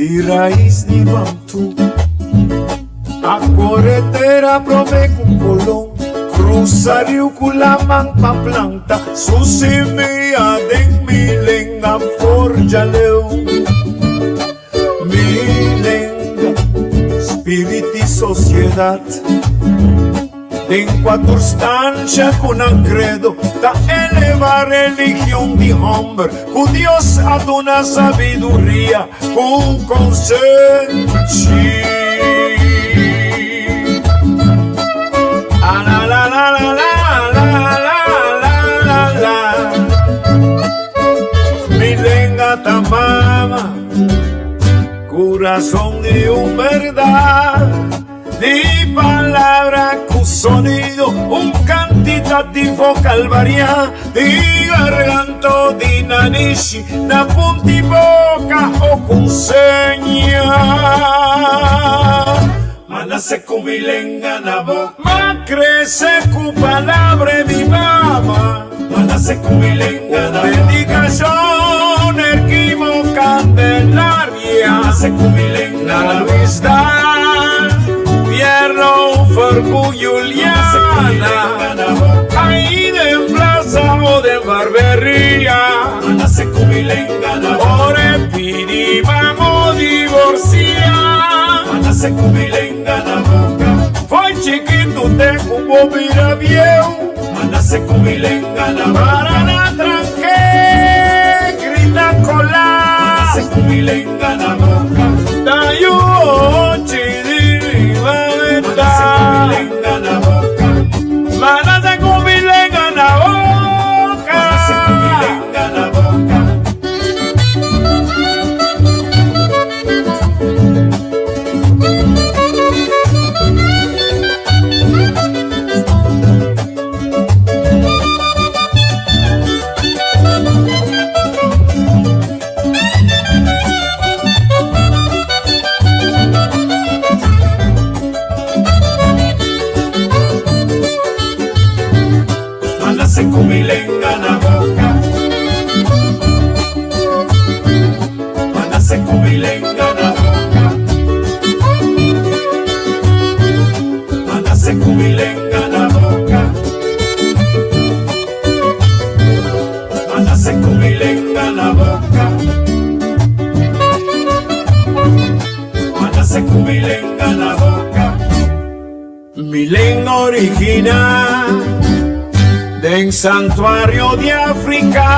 Di rais di Bantú A kore tera promé ku Kolon Krusa riu ku laman pa planta su simia den mi lenga for djaleu. Mi lenga, spirit di sosiedat. Den kua tur stansha ku nan kredo ta eleva religion di hòmber ku Dios a duna sabiduria ku konsenshi. Mi lenga ta mama, kurason di un bèrdat. Di palabra ku sonido, un kantitativo kalvaria di garganto di nanishi na punti boka o ku seña. Ma nase ku mi lenga na boka. Ma krese ku palabra di mama. Ma nase ku mi lenga na boka. Dedikashon Erquimo Candelaria. Ma nase ku mi lenga na boka. Luis Dan Pierno Fercu Juliana. Ahí den plaza o den barberia. Ma nase ku mi lenga na boka. Ora e pidi mamo divorcia. Ma nase ku mi lenga na boka. Foi chikitu te ku bo bira bieu. Ma nase ku mi lenga na boka. Para na tranke, grita kola. Ma nase ku mi lenga na boka. Ta yu ochi di riba meta. Ma nase ku mi lenga na boka. Ma nase ku mi lenga na boka. Ma nase ku mi lenga na boka. Ma nase ku mi lenga na boka. Ma nase ku mi lenga na boka. Ma nase ku mi lenga na boka. Ma nase ku mi lenga na boka. Ma nase ku mi lenga na boka. Mi lenga original den santuario di Africa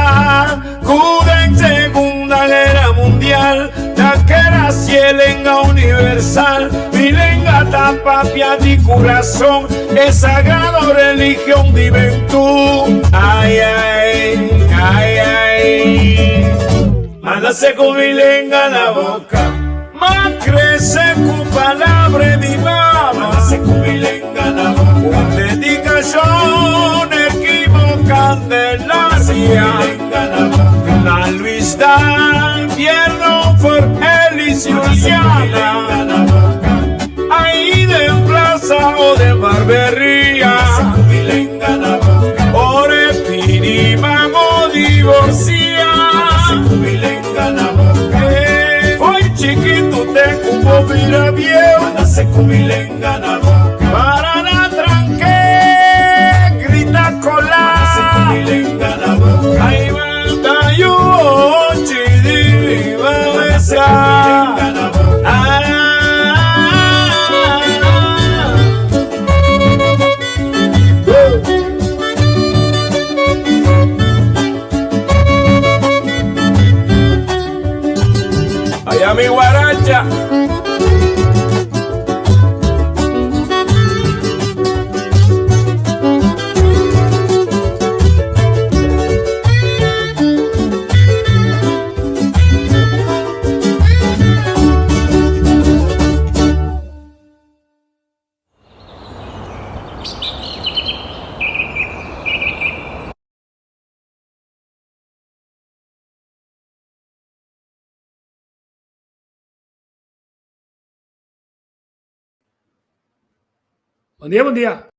ku den Segunda Guera Mundial ta keda si e lenga universal. Mi lenga ta papia di kurason, e sagrado religion di Bentú. Ai ai, ai ai, ma nase ku mi lenga na boka. Ma crece cu palabra di mama. Ma nace cu mi lenga na boca. Un dedicacion Erquimo Candelaria. Na Luis Dan Pierno for Elis Juliana. Ahí den plaza o den barberia. Ora e pidi mamo divorcia. Foi chikitu te ku bo bira bieu. Para na tranke grita kola. Ai ta yu ochi di riba mesa. Allá mi guaracha. Bon dia, bon dia.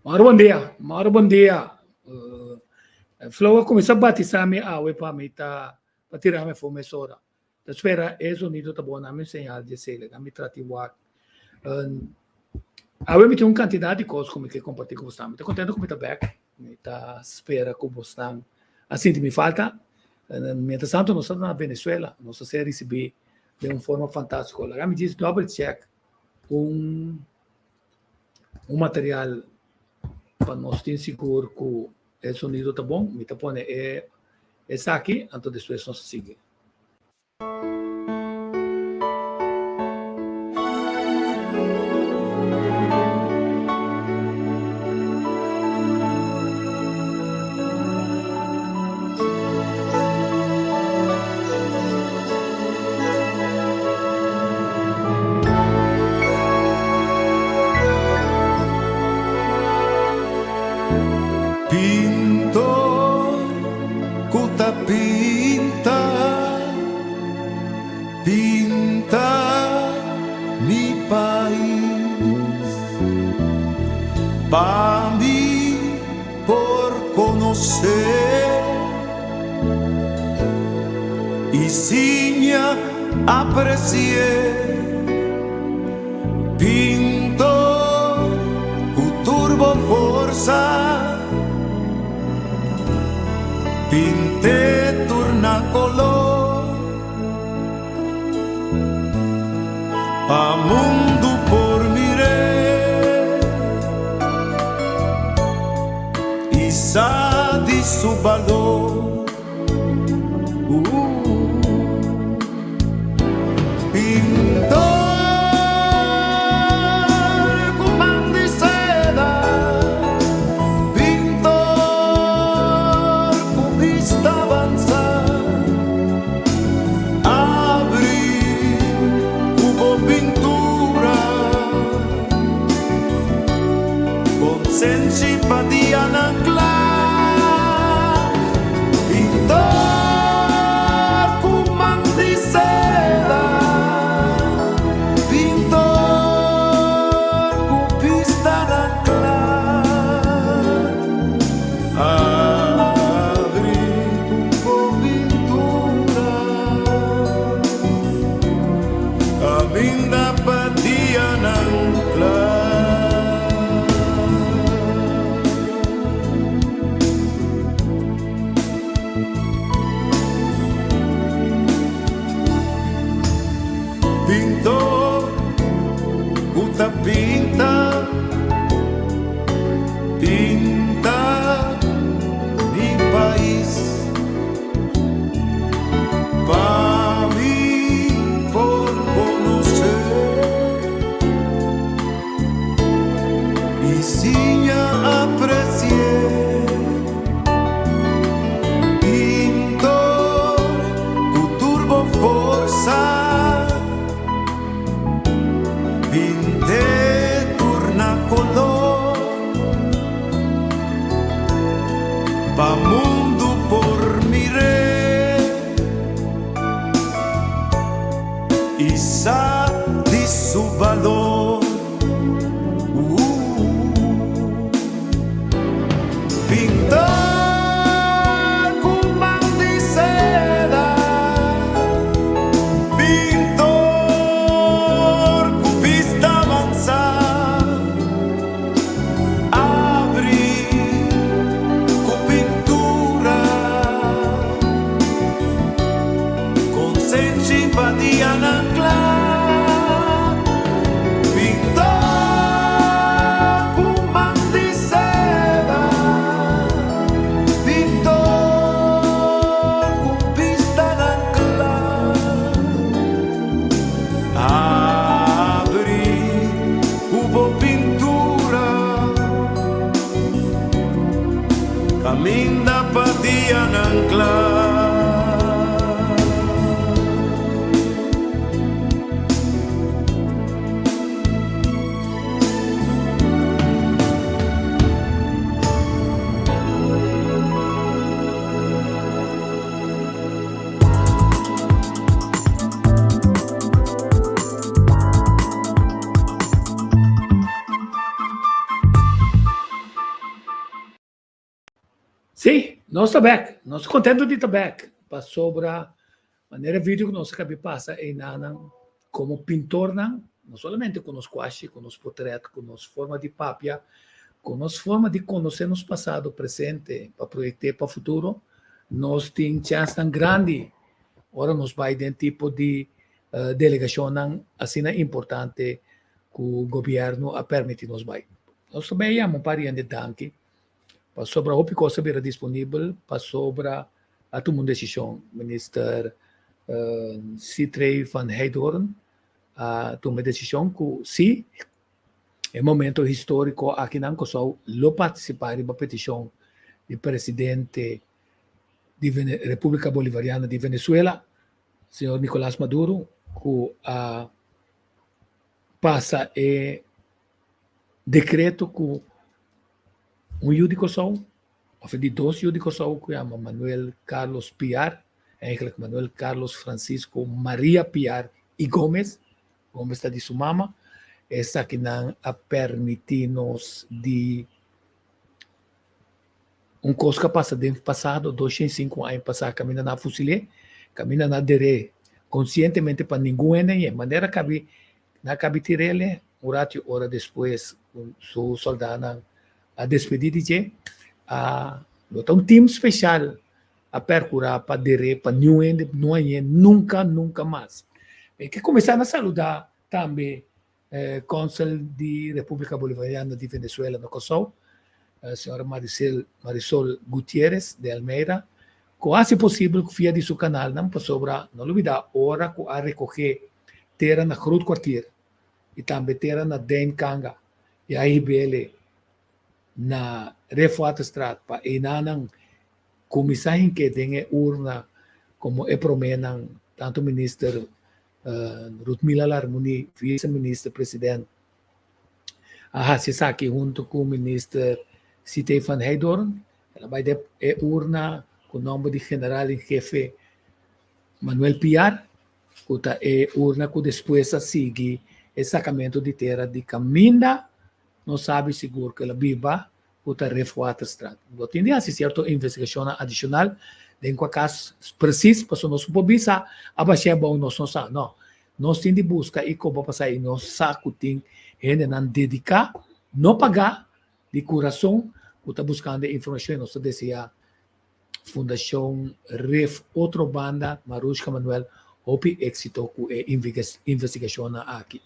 Moro bon dia, moro bon dia. Flow a kuminsá batisá mi awe pa mi ta pa tira mi afó mesora. Ta spera e zonido ta bon na mi señal di esei laga mi trata di wak. Awe mi tin un kantidat di kos ku mi ke kompartí ku bosnan. Mi ta kontento ku mi ta bèk. Mi ta spera ku bosnan a sinti mi falta. Mientras tanto nos ta na Venezuela, nos a ser risibí den un forma fantástiko. Laga mi djis double check un un material pa nos tin sigur ku e sonido ta bon. Mi ta pone e esaki anto despues nos ta sigui. Pintor ku ta pinta, pinta mi pais. Pa mi por konosé i siña apresié. Pintor ku tur bo forsa, pint'é tur na koló, pa mundu por mir'é i sa di su balor. Pintor ku man di seda, pintor ku bista avansa, abri ku bo pintura, konsenshi pa dianan kla. Pintor ku man di seda, pintor ku bista na kla, abri ku bo pintura, kaminda pa dianan kla. Pintor ku ta pinta, pinta mi pais. Pa mi por konosé i siña apresié. Pintor ku tur bo forsa, pint'é tur na kolor, pa mundu por mir'é i sa di su balor. Pintor ku man di seda, pintor ku bista avansá, abri ku pintura, konsenshi pa dianan kla. Pintor ku man di seda, pintor ku bistanan kla, abri ku bo pintura, kaminda pa dianan kla. Nos ta bek, nos ta kontentu di ta bek pasobra manera video ku nos a kabi pasa einanan komo pintornan, no solamente ku nos kuashi, ku nos potret, ku nos forma di papia, ku nos forma di konosé nos pasado, presente pa proyekt'é pa futuro, nos tin chènsnan grandi ora nos bai den tipo di delegashonnan asina importante ku gobièrnu a permití nos bai. Nos ta bai yama un par di hende danki pasobra hopi kos a bira disponibel pasobra a tuma un desishon. Minister Sithree van Heydoorn a tuma e desishon ku si e momento históriko akinan Kòrsou lo partisipá riba petishon di presidente di Repúblika Bolivariana di Venezuela, señor Nicolás Maduro, ku a pasa e dekreto ku un yu di Kòrsou, òf e di dos yu di Kòrsou ku yama Manuel Carlos Piar, eigenlijk Manuel Carlos Francisco Maria Piar y Gomez, Gomez ta di su mama, esakinan a permití nos di un kos ku a pasa den pasado, 205 aña pasá kaminda nan a fusil'é, kaminda nan a der'é konsientemente pa ningun hende hañ'é. Manera kabi nan a kabi tir'el, un ratu i ora despues su sòldánan a despedí di dje, a lo ta un tim speshal a pèrkurá pa der'é pa niun hende no hañ'é nunka, nunka mas. Mi ke kuminsá na saludá tambe Kònsel di Repúblika Bolivariana di Venezuela na Kòrsou, señora Marisel Marisol Gutierrez de Almeida, ku a hasi posibel ku via di su kanalnan, pasobra no lubidá ora ku a rekohé tera na Groot Kwartier i tambe tera na Dein Kanga i a hib'ele na Refwaterstraat pa einanan kuminsá hink'é den e urna komo e proménan tantu minister Ruthmila Larmonie, Vice Minister President, a hasi esaki hunto ku Minister Sitey van Heydoorn. El a bai den e urna ku nomber di General en Jefe Manuel Piar, ku ta e urna ku despues a sigui e sakamentu di tera di kaminda no sabi sigur ku el a biba ku ta Ref Waterstraat. Lo tin di hasi sierto investigashonnan adishonal den kua kas presis pasobra nos no por bisa a bash'é abou nos no sa. No, nos tin di buska i koba pasá i nos sa ku tin hendenan dediká, no pagá, di kurason ku ta buskando e informashon i nos ta deseá Fundashon Ref Otrobanda Marushka Manuel hopi éksito ku e investigashonnan aki.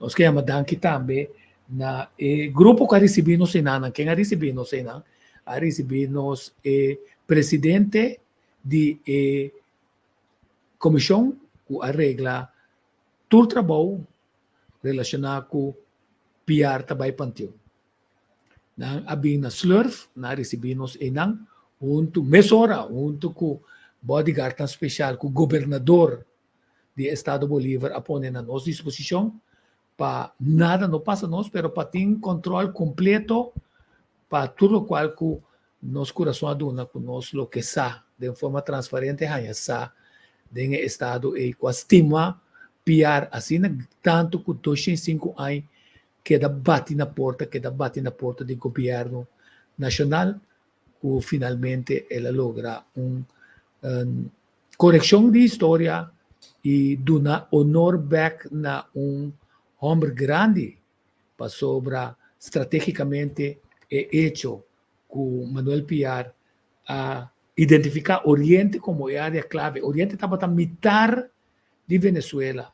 Nos ke yama danki tambe na e grupo ku a risibí nos einan. Ken a risibí nos einan? A risibí nos e presidente di e komishon ku a regla tur trabou relashoná ku Piar ta bai Panteon. Nan a bin na Slurf, nan a risibí nos einan huntu mesora huntu ku bodyguardnan speshal ku gobernador di estado Bolívar a pone na nos disposishon pa nada no pasa nos pero pa tin kòntròl kompleto pa tur lokual ku nos kurason a duna ku nos lo ke sa den forma transparente haña sa den e estado ei ku a stima Piar asina tantu ku 205 aña keda bati na porta keda bati na porta di gobièrnu nashonal ku finalmente el a logra un Korekshon di historia i duna onor bèk na un hòmber grandi pasobra stratégikamente e echo ku Manuel Piar a identifiká Oriente komo e área klave. Oriente tabata mitar di Venezuela.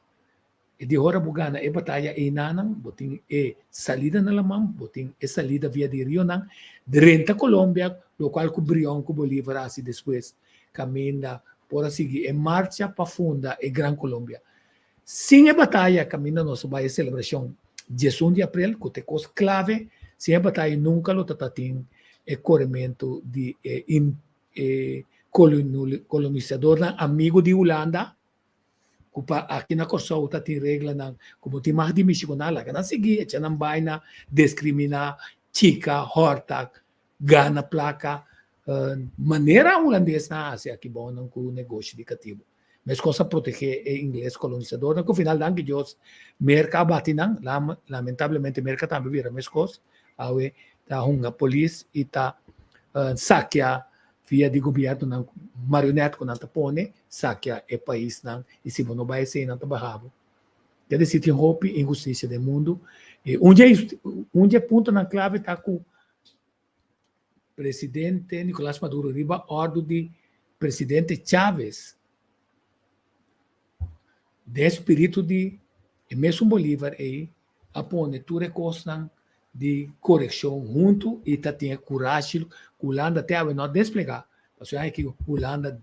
E di ora bo gana e bataya einanan, bo tin e salida na laman, bo tin e salida via di rionan, drenta Colombia, lokual ku Brion ku Bolívar a hasi despues, kaminda por a sigui e marcha pa funda e Gran Colombia. Sin e bataya kaminda nos a bai e selebrashon 11 di aprel, ku ta e kos klave, sin e bataya nunka lo ta tatin e korementu di e e kolonisadornan amigu di Hulanda, ku pa aki na Kòrsou ta tin reglanan ku bo tin mag di mishi ku nan, laga nan sigui echa nan baina, diskriminá, chika, hòrta, gana plaka, manera hulandesnan a hasi aki bou nan ku negoshi di katibu. Meskos a protegé e ingles kolonisadornan ku final danki Dios Merka a bati nan, lamentablemente Merka tambe bira meskos, awe ta hunga polis i ta sakia. Via di gobiernonan marionet ku nan ta pone sakia e paisnan i si bo no bai esei nan ta baha bo. Ke desi tin hopi inhustisia den mundu i un dje un dje puntonan klave ta ku presidente Nicolas Maduro riba òrdu di presidente Chavez den spiritu di e mesun Bolivar ei a pone tur e kosnan di korekshon huntu i ta tin e kurashi ku Hulanda te awe no a desplegá. Pasobra aki Hulanda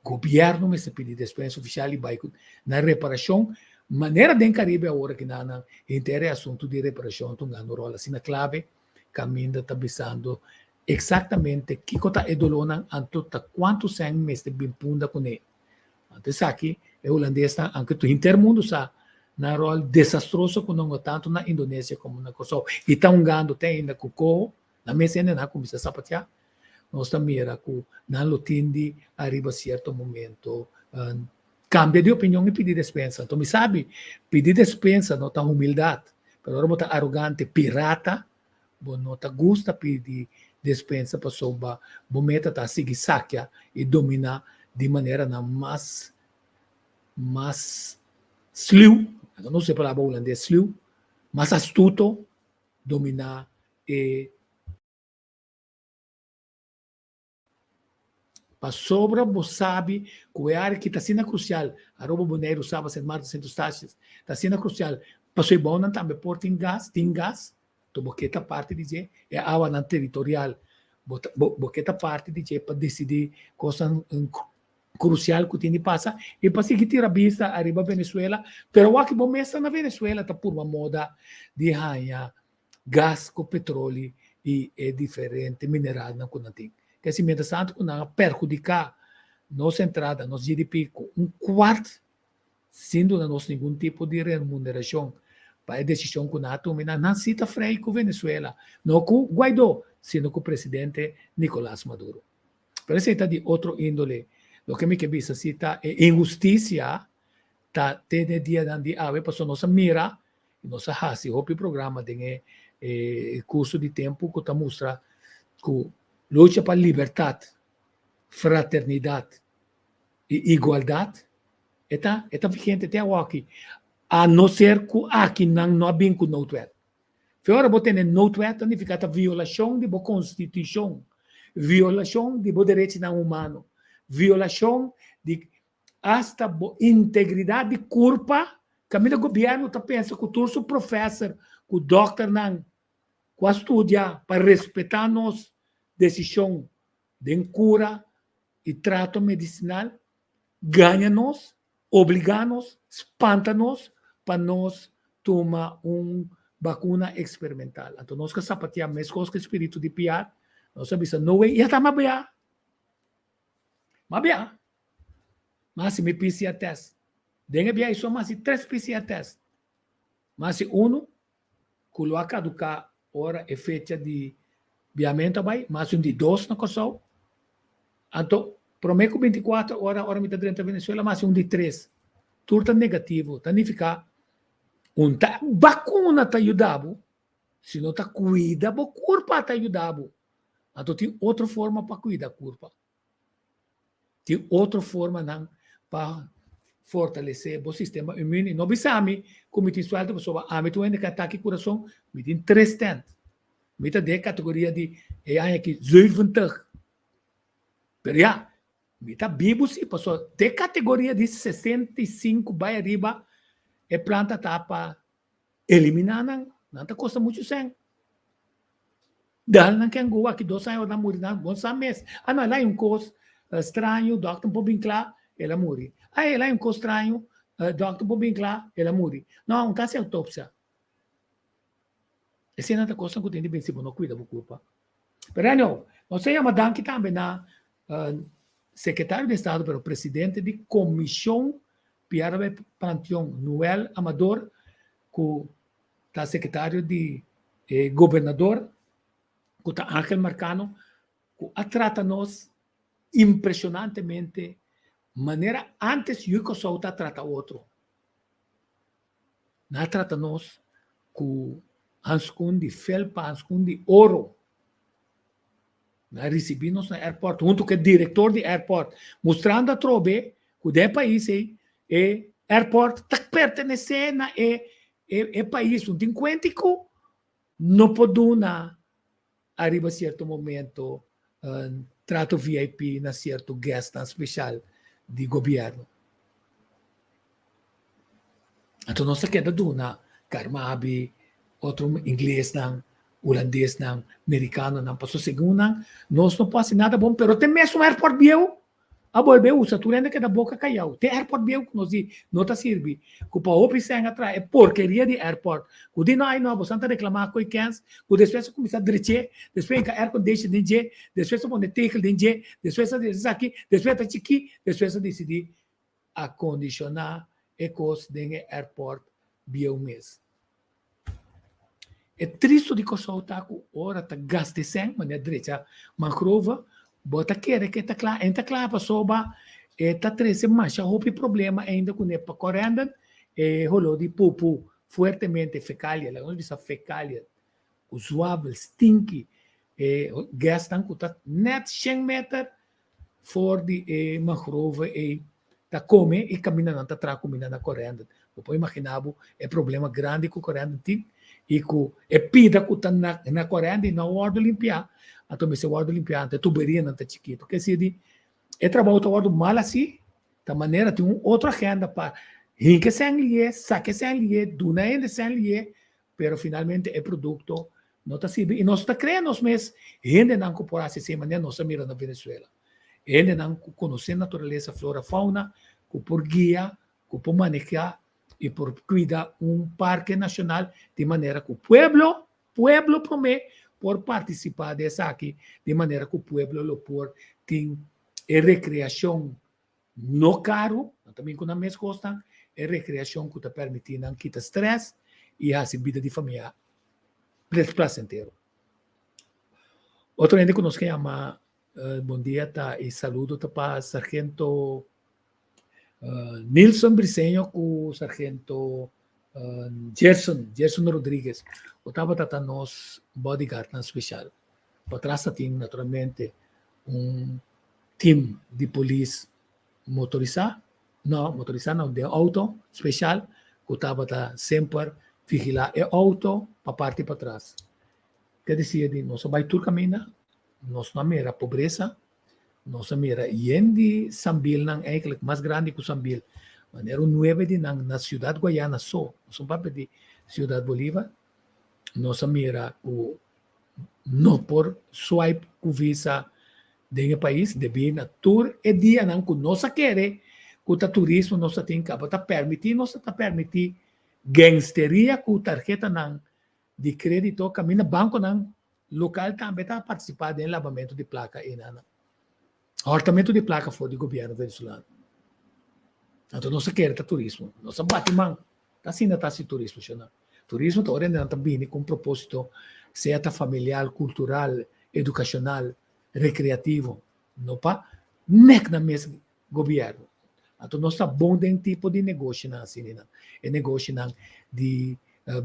gobièrnu mester pidi despensa ofisial i bai ku na reparashon manera den Karibe awor aki nan nan henter e asuntu di reparashon ta hungando ròl asina klave kaminda ta bisando eksaktamente kiko ta e dolónan anto ta kuantu sèn mester bin punda kuné. Anto esaki e hulandesnan, anke tur henter mundu sa nan ròl desastroso ku nan hunga tantu na Indonesia komo na Kòrsou i ta hungando te ainda ku koho, nan mes hende nan a kuminsá sapateá. Nos ta mira ku nan lo tin di ariba sierto momento kambia di opinion i pidi despensa. Anto mi sabi, pidi despensa no ta humildat, pero ora bo ta arogante, pirata, Bo no ta gusta pidi despensa pasobra bo meta ta sigui sakia i dominá di maneranan mas mas sluw, no usa e palabra hulandes sluw, mas astuto dominá e. Pasobra bo sabi ku e área ki ta asina krusial, Aruba, Boneiru, Saba, Sint Maarten, Sint Eustatius, ta asina krusial, pasobra e bounan tambe por tin gas, tin gas, to bo ke ta parti di dje, e awanan teritorial, bo ta bo ke ta parti di dje pa disidí kosnan krusial ku tin di pasa i pa sigui tira bista ariba Venezuela, pero wak bo mes ta na Venezuela ta purba moda di haña gas ku petroli i e diferente mineralnan ku nan tin. Kesi mientras tanto ku nan a perhudiká nos entrada, nos GDP ku un kuart sin duna nos ningun tipo di remunerashon pa e desishon ku nan a tuma i nan nan si ta frei ku Venezuela, no ku Guaidó, sino ku presidente Nicolas Maduro. Pero esei ta di otro índole. Loke mi ke bisa si ta e inhustisia ta te den e dianan di awe pasobra nos a mira i nos a hasi hopi programa den e e kurso di tempu ku ta mustra ku lucha pa libertat, fraternidat i igualdat e ta e ta vigente te awoki a no ser ku aki nan no a bin ku noodwet. Fe ora bo tene noodwet ta nifiká ta violashon di bo konstitushon, violashon di bo derechinan humano, violashon di Asta bo integridad di curpa, caminda gobierno ta pensa cu tur su professor, cu dokternan cu a studia pa respeta nos decision den cura y trato medicinal, gaña nos, obliga nos, spanta nos pa nos tuma un vacuna experimental. Anto nos ka sapatia mescos cu e spiritu di piar, nos a bisa no way, y ata mabia. Mabia. M'a hasi mi PCR test. Den e biaha so m'a hasi tres PCR test. M'a hasi unu ku lo a kaduká ora e fecha di biamentu a bai. M'a hasi un di dos na Kòrsou. Anto promé ku binti kuater ora, ora mi ta drenta Venezuela, m'a hasi un di tres. Tur ta negativo. Ta nifiká un ta bakuna ta yuda bo, sino ta kuida bo kurpa ta yuda bo. Anto tin otro forma pa kuida kurpa. Tin otro formanan pa fortalesé bo sistema inmune. No bisa mi ku mi tin suèlte pasobra ami tur hende ku atake kurason, mi tin tres stent. Mi ta den e kategoria di e aña aki zeventig. Pero ya, mi ta bibu si pasobra den kategoria di 65 bai ariba e planta ta pa eliminá nan. Nan ta kosta muchu sèn. Dal nan ken go aki dos aña ora nan muri nan bon sa mes. Ah no, el hay un kos straño, dokter no por bin kla, el a muri. Ah, el hay un kos straño, dokter por bin kla, el a muri. No, un ta hasi autopsia. Esei nan ta kosnan ku tin di bin si bo no kuida bo kurpa. Pero anyhow, nos ta yama danki tambe na sekretario di estado pero presidente di komishon Piarbe Panteon Noel Amador ku ta sekretario di e gobernador ku ta Angel Marcano ku a trata nos impresionantemente manera antes yu Kòrsou ta trata otro. Nan a trata nos ku hanskun di felpa, hanskun di oro. Nan a risibí nos na airport huntu ku e direktor di airport, mustrando atrobe ku den e pais ei e airport ta pertenesé na e e pais. Un tin kuenti ku no por duna ariba sierto momento trato VIP na sierto guestnan speshal di gobièrnu. Anto nos ta keda duna Carmabi, otro inglesnan, hulandesnan, merikanonan, pasobra segun nan nos no por hasi nada bon, pero te mesun airport bieu a bolbe usa, tur hende keda boka kayau, te airport bieu ku nos di no ta sirbi, ku pa hopi sèn a traha e porkeria di airport, ku di no ay no, bosan ta reklamá koe kèns, ku despues a kuminsá drech'é, despues hinka aircondition den dje, despues a pone tegel den dje, despues a esaki, despues a ta chikí, despues a disidí akondishoná e kos den e airport bieu mes. E tristu di Kòrsou ta ku ora ta gasta e sèn manera drecha mangrove, bo ta kere ku e ta kla, e no ta kla pasobra e ta trese masha hopi problema ainda kuné pa kòrènde e holó di pupu fuertemente fekalia, laga nos bisa fekalia ku zwavel, stinki, e gèsnan ku ta nèt shen meter For di e mangrove ei ta kome i kaminda nan ta traha kuminda na Corendon. Bo por imaginá bo e problema grandi ku Corendon tin i ku e pida ku ta na na Corendon i no a wòrdu limpiá, anto mester wòrdu limpiá, anto e tuberianan ta chikitu. Ke si di e trabou ta wòrdu mal hasí, ta manera tin un otro agenda pa hinka e sèn lié, saka e sèn lié, duna hende sèn lié, pero finalmente e produkto no ta sirbi i nos ta krea nos mes hendenan ku por hasi esei manera nos a mira na Venezuela. Hendenan ku konosé naturalesa, flora, fauna, ku por guia, ku por manehá i por kuida un parke nashonal di manera ku pueblo, pueblo promé por partisipá den esaki di manera ku pueblo lo por tin e rekreashon no karu, nan ta bin ku nan mes kosnan, e rekreashon ku ta permití nan kita strès i hasi bida di famia plasentero. Otro hende ku nos ke yama bon dia ta i saludo ta pa Sargento Nilson Briceño ku Sargento Gerson, Gerson Rodriguez, ku tabata ta nos bodyguardnan speshal. Patras ta tin naturalmente un team di polis motorisá, no, motorisá no, den outo speshal ku tabata semper vigilá e outo pa parti patras. Ke disia di nos a bai tur kaminda, nos no a mira pobresa, nos a mira yen di sambilnan eigenlijk mas grandi ku sambil, manera un nuebe di nan na Ciudad Guayana so, nos no papia di Ciudad Bolívar, nos a mira ku no por swipe ku visa den e pais debí na tur e dianan ku nos a kere ku ta turismo nos ta tin kaba ta permití nos ta permití gangsteria ku tarhetanan di kredito kaminda bankonan lokal tambe ta partisipá den labamentu di plaka einan. Hòrtamentu di plaka for di gobièrnu venezolano. Anto nos a kere ta turismo. Nos a bati man. Ta asina ta hasi turismo, shona. Turismo ta ora hende nan ta bini ku un propósito, sea ta familiar, kultural, edukashonal, rekreativo. No pa nèk nan mes gobièrnu. Anto nos ta bon den tipo di negoshinan asina. E negoshinan di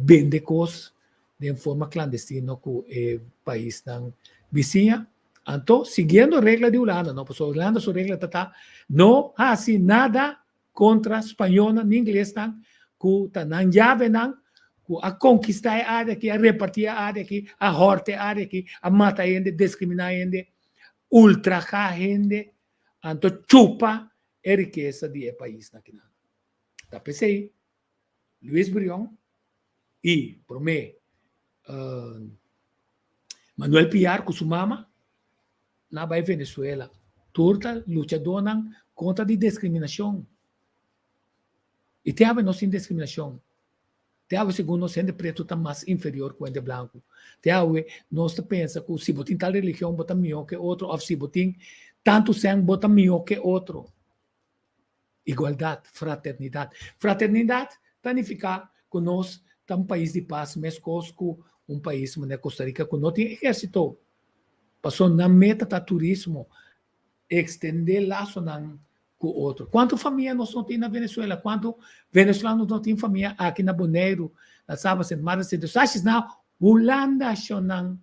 bende kos den forma klandestino ku e paisnan bisiña. Anto, siguiendo regla di Hulanda, no, pasobra Hulanda su regla ta ta no hasi nada kontra spañolnan ni inglesnan ku ta nan yavenan ku a konkistá e área aki, a repartí e área aki, a hòrta e área aki, a mata hende, diskriminá hende, ultrahá hende, anto chupa e rikesa di e paisnan akinan. Ta p'esei Luis Brion i promé Manuel Piar ku su mama na bai Venezuela. Tur ta luchadónan kontra di diskriminashon. I te awe nos tin diskriminashon. Te awe segun nos hende pretu ta mas inferior ku hende blanku. Te awe nos ta pensa ku si bo tin tal religion bo ta mihó ke otro òf si bo tin tantu sèn bo ta mihó ke otro. Igualdat, fraternidat. Fraternidat ta nifiká ku nos ta un pais di pas meskos ku un pais manera Costa Rica ku no tin ehérsito. Pasobra nan meta ta turismo, ekstendé lasonan ku otro. Kuantu famia nos no tin na Venezuela? Kuantu venezolanos no tin famia aki na Boneiru, na Saba, Sint Maarten, Sint Eustatius, na Hulanda, shonnan?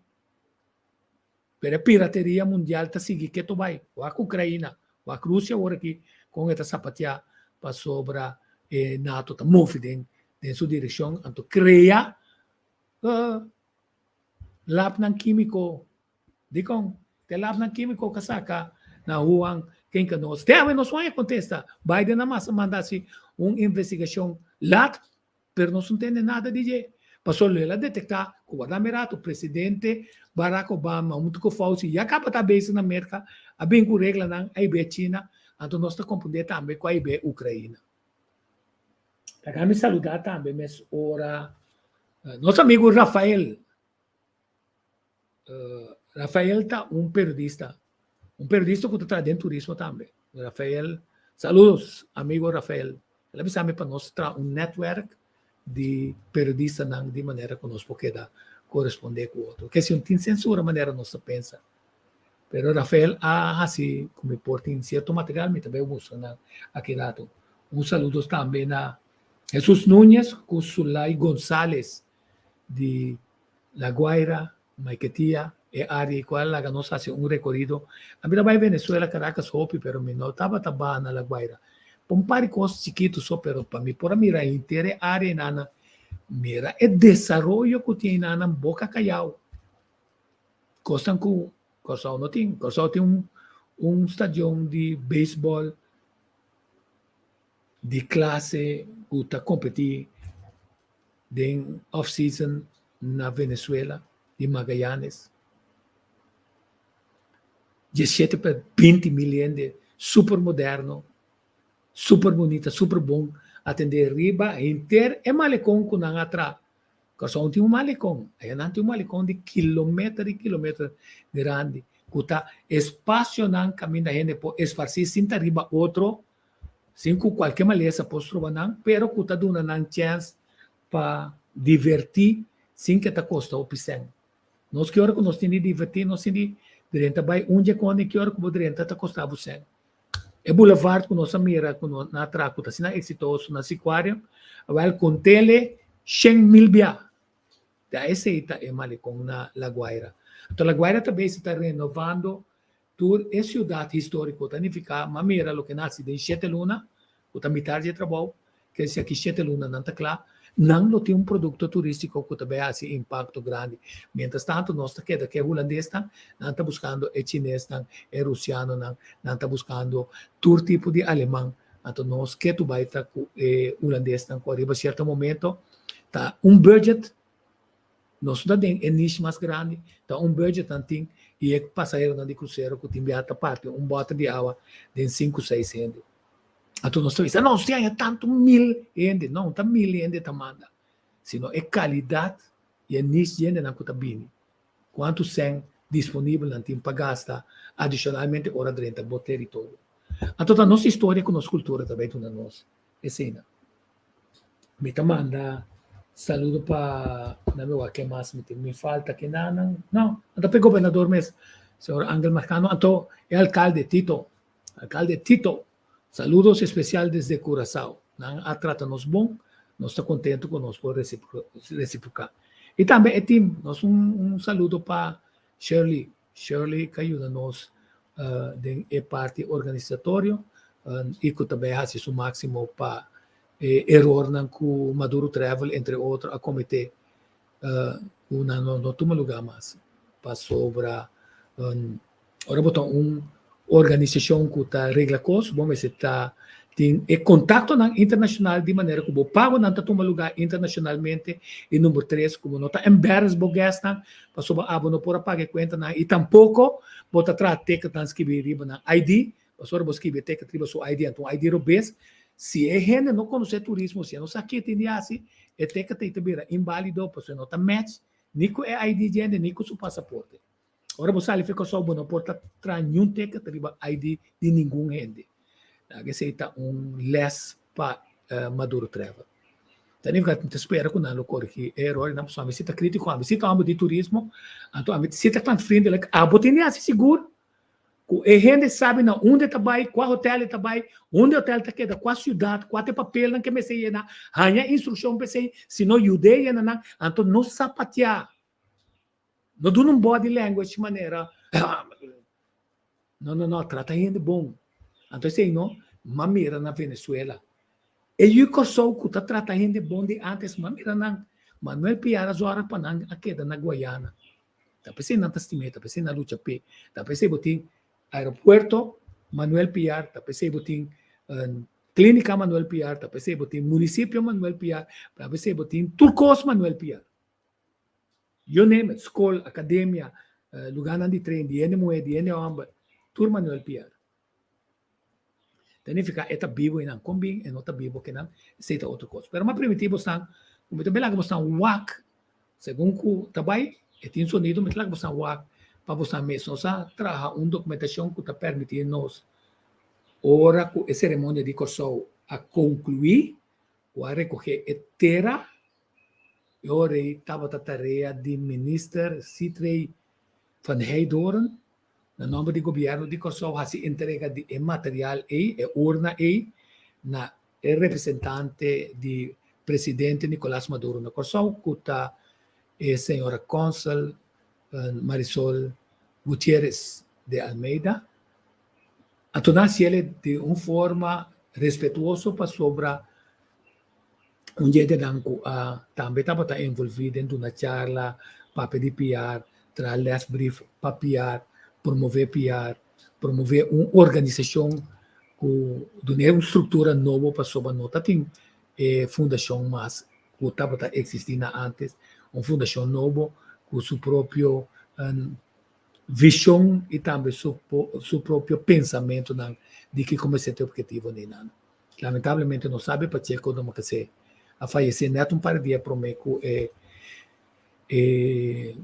Pero e pirateria mundial ta sigui ketu bai. Wak Ukraina, wak Rusia awor aki kon e ta sapateá pasobra e nato ta move den den su direkshon anto krea labnan kímiko. Dikon? Te labnan kímiko ka saka na Wuhan ken ka nos? Te awe nos no haña kontesta. Biden a manda hasi un investigashon lat Pero nos no tende nada di dje. Pasobra lo el a detektá ku guardá mi rato, presidente Barack Obama huntu ku Fauci ya kaba ta bezig na Merka, a bin ku reglanan a hib'é China, anto nos ta komprendé tambe ku a hib'é Ukraina. Laga mi saludá tambe mes ora nos amigu Rafael. Rafael ta un periodista, un periodista ku ta traha den turismo tambe. Rafael, saludos amigo Rafael. El a bisa mi pa nos traha un netwerk di periodistanan di manera ku nos por keda korespondé ku otro. Ke si un tin sensura manera nos ta pensa. Pero Rafael a hasi ku mi por tin sierto material, mi ta bai mustra nan aki rato. Un saludo tambe na Jesus Nuñez ku Sulay Gonzales di La Guaira, Maiquetía, e área i kual laga nos hasi un rekorido. Ami ta bai Venezuela, Caracas hopi, pero mi no tabata baha na La Guaira. Pa un par di kos chikitu so, pero pa mi por a mira henter e área einan, mira e desaroyo ku tin einan Boca Callao. Kosnan ku Kòrsou no tin. Kòrsou tin un un stadion di beisbòl di klase ku ta kompetí den off season na Venezuela di Magallanes. Diesshete pa 20 mil hende, super moderno, super bunita, super bon atendé riba henter e malekon ku nan a traha. Kòrsou tin un malekon, aya nan tin un malekon di kilometer i kilometer grandi ku ta espasionan kaminda hende por esparsí sin ta riba otro Sin ku kualke malesa por stroba nan, pero ku ta duna nan chèns pa divertí sin ke ta kosta hopi sèn. Nos ki ora ku nos tin di divertí, nos tin di drenta bai un dje kòne ki ora ku bo drenta ta kosta bo sèn. E boulevard ku nos a mira ku nos na traha ku ta asina eksitoso na Sicuario, awèl kont'el 100,000 bia. Ta esei ta e malecon na La Guaira. Anto La Guaira ta besi ta renovando tur e ciudad historico. Ta nifica m'a mira loke nan haci den shete luna, cu ta mitar di e trabou, ke si aki shete luna nan ta cla, nan lo tin un producto turistico cu ta bay haci impacto grandi. Mientras tanto nos ta keda cu e hulandesnan, nan ta buscando e chinesnan, e rusianonan, nan ta buscando tur tipo di aleman. Anto nos ke tu bay ta cu e hulandesnan cu ariba cierto momento ta un budget, nos no ta den e niche mas grandi, ta un budget nan tin y e pasaheronan di crucero cu tin biaha ta parti un boter di awa den cinco seis hende. Anto nos ta bisa, nos tin aña tanto mil hende, no, no ta mil hende ta manda, sino e calidad y e niche di hendenan cu ta bini, cuanto cen disponibel nan tin pa gasta adicionalmente ora drenta bo teritorio. Anto ta nos historia cu nos cultura ta bay duna nos esena. Mi ta manda saludo pa na mi wak ke mas mi tin mi falta ke nanan no anto pa e gobernador mes señor Angel Marcano anto e alcalde Tito alcalde Tito saludos especial desde Curacao nan a trata nos bon nos ta contento cu nos por reciproca y tambe e team nos un un saludo pa Shirley Shirley ka yuda nos den e parti organisatorio y cu ta bay haci su maximo pa e erornan cu Maduro Travel entre otro a comete cu nan no tuma lugar mas pasobra ora bo ta un organisacion cu ta regla cos bo mester ta tin e contactonan internacional di manera cu bo pagonan ta tuma lugar internacionalmente y number tres cu bo no ta embarrass bo guestnan pasobra abo no por a paga e cuentanan y tampoco bo ta traha ticketnan skibi riba nan ID pasobra bo skibi e ticket riba su ID anto un ID robes si e hende no conoce turismo si e no sa ke tin di haci e ticket ei ta bira invalido pasobra e no ta match ni cu e ID di hende ni cu su pasaporte. Ora bo sali for Kòrsou bo no por ta traha niun ticket riba ID di ningun hende. Esei ta un les pa Maduro Travel. Ta nifiká mi ta spera ku nan lo korigí e erornan pasobra ami si ta krítiko, ami si ta hòmber di turismo, anto ami si ta klantvriendelijk. Abo tin di hasi sigur ku e hende sabi na unda e ta bai, kua hotel e ta bai, unda e hotel ta keda, kua siudat, kua ta e papelnan ke mester yena, haña instrukshon pa esei, si no yud'é yena nan, anto no sapateá. No duna un body language manera No, no, no, trata hende bon. Anto esei no, m'a mira na Venezuela. E yu Kòrsou ku ta trata hende bon di ántes, m'a mira nan. Manuel Piar a zòrg pa nan a keda na Guayana. Ta p'esei nan ta stim'é, ta p'esei nan lucha p'e, ta p'esei bo tin aeropuerto Manuel Piar, ta p'esei bo tin Klínika Manuel Piar, ta p'esei bo tin munisipio Manuel Piar, ta p'esei bo tin tur kos Manuel Piar. You name it, skol, akademia, lugánan di tren, di hende muhé, di hende hòmber, tur Manuel Piar. Ta nifiká e ta bibu einan, kon bin e no ta bibu akinan, esei ta otro kos. Pero m'a primintí bosnan ku mi ta bin laga bosnan wak segun ku ta bai, e tin sonido, mi ta laga bosnan wak pa bosnan mes. Nos a traha un dokumentashon ku ta permití nos ora ku e seremonia di Kòrsou a konkluí, ku a rekohé e tera, e ora ei tabata tarea di Minister Sithree van Heydoorn na nòmber di gobièrnu di Kòrsou hasi entrega di e material ei, e urna ei, na e representante di presidente Nicolas Maduro na Kòrsou ku ta e señora kònsel Marisol Gutierrez de Almeida. Anto nan hasiel di un forma respetuoso pasobra un djedenan ku a tambe tabata envolví den duna charla, papia di piar, traha lesbrief pa piar, promové piar, promové un organisashon ku dun'é un struktura nobo pasobra no ta tin e fundashon mas ku tabata eksistí na ántes, un fundashon nobo ku su propio vishon i tambe su su propio pensamentunan di kiko mester ta e ophetivo di nan. Lamentablemente no sabi Pacheco Domacassé a fayesé nèt un par di dia promé ku e e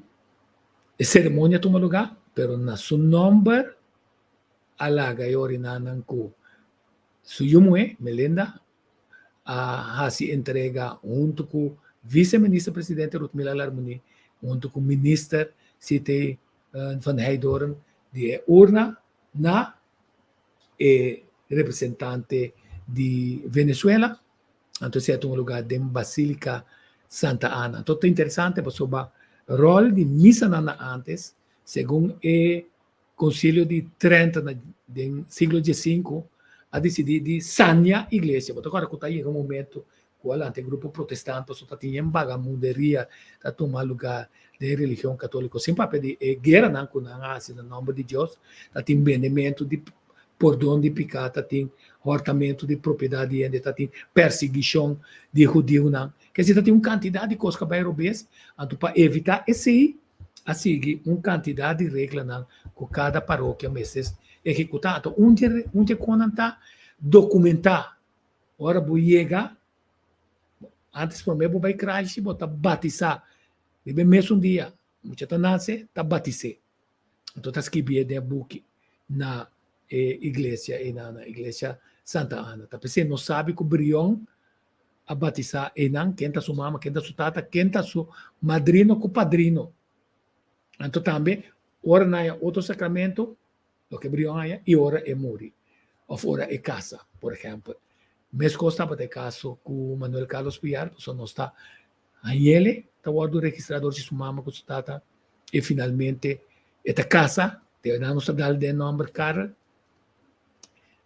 e seremonia a tuma lugá, pero na su nòmber a laga e orinanan ku su yu muhé, Melinda, a hasi entrega huntu ku Vice Minister Presidente Ruthmila Larmonie, huntu ku Minister CT van Heydoorn di e urna na e representante di Venezuela. Anto esei a tuma lugar den Basilica Santa Ana. Anto ta interesante pasobra rol di misanan na antes, segun e Konsilio di Trenta na den siglo diesinku a disidí di sania iglesia. Bo ta kòrda ku ta yega un momento ku a lanta e grupo protestant pasobra ta tin yen bagamunderia ta tuma lugá den e religion katóliko. Sin papia di e gueranan ku nan a hasi na nòmber di Dios, ta tin bendementu di pordon di piká, ta tin hòrtamentu di propiedat di hende, ta tin persiguishon di hudiunan. K'esei ta tin un kantidat di kos ku a bai robes. Anto pa evitá esei, a sigui un kantidat di reglanan ku kada parokia mester ehekutá. Anto un dje un dje konan ta dokumentá. Ora bo yega, antes promé bo bai kraishi bo ta batisá riba e mesun dia. Mucha ta nase, ta batis'é. Anto ta skibié den e buki na e iglesia einan, na iglesia Santa Ana. Ta p'esei nos sabi ku Brion a batisá einan, ken ta su mama, ken ta su tata, ken ta su madrino ku padrino. Anto tambe ora nan haña otro sakramento, loke Brion haña, i ora e muri òf ora e kasa, por ehèmpel. Meskos tabata e kaso ku Manuel Carlos Piar, pasobra nos ta hañ'ele ta wòrdu registrá dor di su mama ku su tata i finalmente e ta kasa, te nan nos ta dal den nòmber Karel.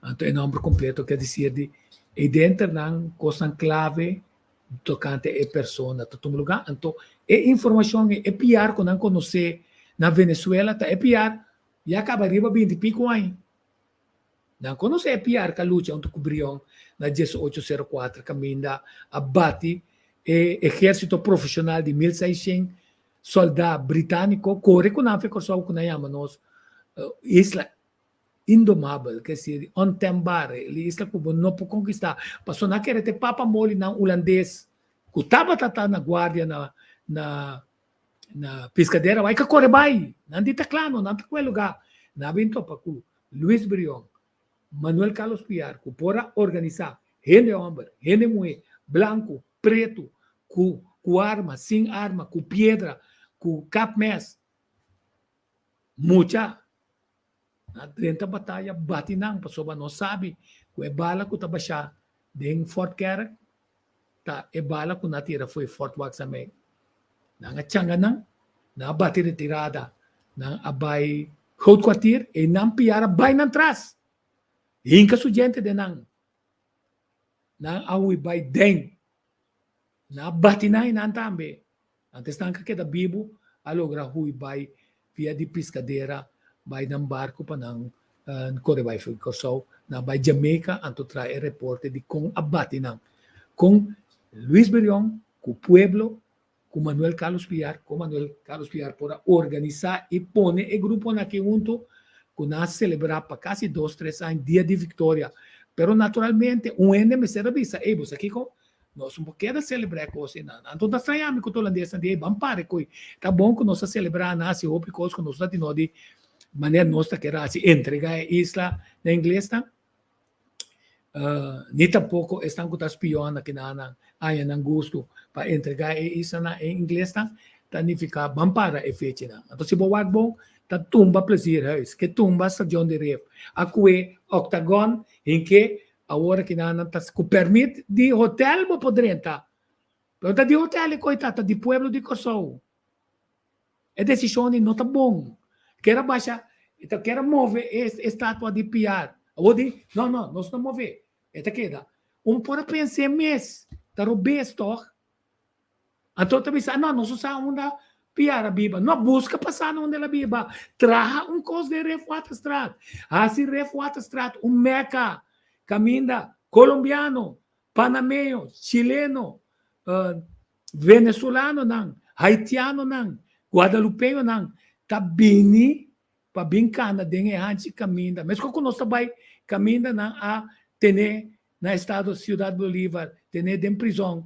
Anto e nòmber kompleto ke disir di ei denter nan kosnan klave tokante e persona ta tuma lugá. Anto e informashon ei, e piar ku nan konosé na Venezuela ta e piar ya kaba riba binti piko aña. Nan konosé e piar ku a lucha huntu ku Brion na 1804 kaminda a bati e ehérsito profeshonal di 1600 sòldá britániko kore ku nan fe Kòrsou ku nan yama nos isla indomabel, ke si ontembare, li isla ku bo no por konkistá, pasobra nan kere te papa moli nan hulandes ku tabata ta na guardia na na na Piscadera bai ka kore bai, nan di ta kla no, nan ta kue lugá. Nan a bin topa ku Luis Brion, Manuel Carlos Piar ku por a organisá hende hòmber, hende muhé, blanku, pretu, ku ku arma, sin arma, ku piedra, ku kapmès, mucha. Na drenta bataya bati nan pasobra nos sabi ku e bala ku ta bashá den Fort Carrick ta e bala ku nan a tira fo'i Fort Waxameg. Nan a changa nan, nan a bati retirada, nan a bai Hoofdkwartier, einan Piar a bai nan tras. Hinka su djente den nan. Nan a hui bai den. Nan a bati nan einan tambe. Antes nan ka keda bibu a logra hui bai via di Piscadera bai nan barco pa nan kore bai for Kòrsou. Nan bai Jamaica anto traha e reporte di kon a bati nan. Kon Luis Brion ku pueblo ku Manuel Carlos Piar, kon Manuel Carlos Piar por a organisá i pone e gruponan aki huntu ku nan a selebrá pa kasi dos tres aña dia di viktoria. Pero naturalmente un hende mester a bisa, ey bo sa kiko? Nos no por keda selebrá e kos ei nan. Anto ta straña mi ku tur holandesnan di, ey ban para e koe. Ta bon ku nos ta selebrá, nan hasi hopi kos ku nos ta tino di manera nos ta kere hasi, entregá e isla na inglesnan. Ni tampoko esnan ku ta spion na kinanan haña nan gustu pa entregá e isla na e inglesnan, ta nifiká ban para e fechanan. Anto si bo wak bon, ta tumba Plezierhuis, ke tumba Stadion di Rif, a kue Octagon, hink'é Awor aki nan nan ta ku permit di hotel bo por drenta. Pero ta di hotel e koi ta, ta di pueblo di Kòrsou. E desishon di no ta bon. Kier a basha, e ta kier a move e estatua di Piar. Awor di, no, no, nos no move. E ta keda. Un por a pens'é mes, ta robes tòg. Anto ta bisa, no, nos no sa unda Piar a biba. No, buska pa sa na unda el a biba. Traha un kos den Refwaterstraat. Hasi Refwaterstraat un meka. Kaminda kolombiano, panameño, chileno, venezolanonan, haitianonan, guadalupeñonan ta bini pa bin kana den e hanchi kaminda. Meskos ku nos ta bai kaminda nan a tene na estado Ciudad Bolívar, tene den prizòn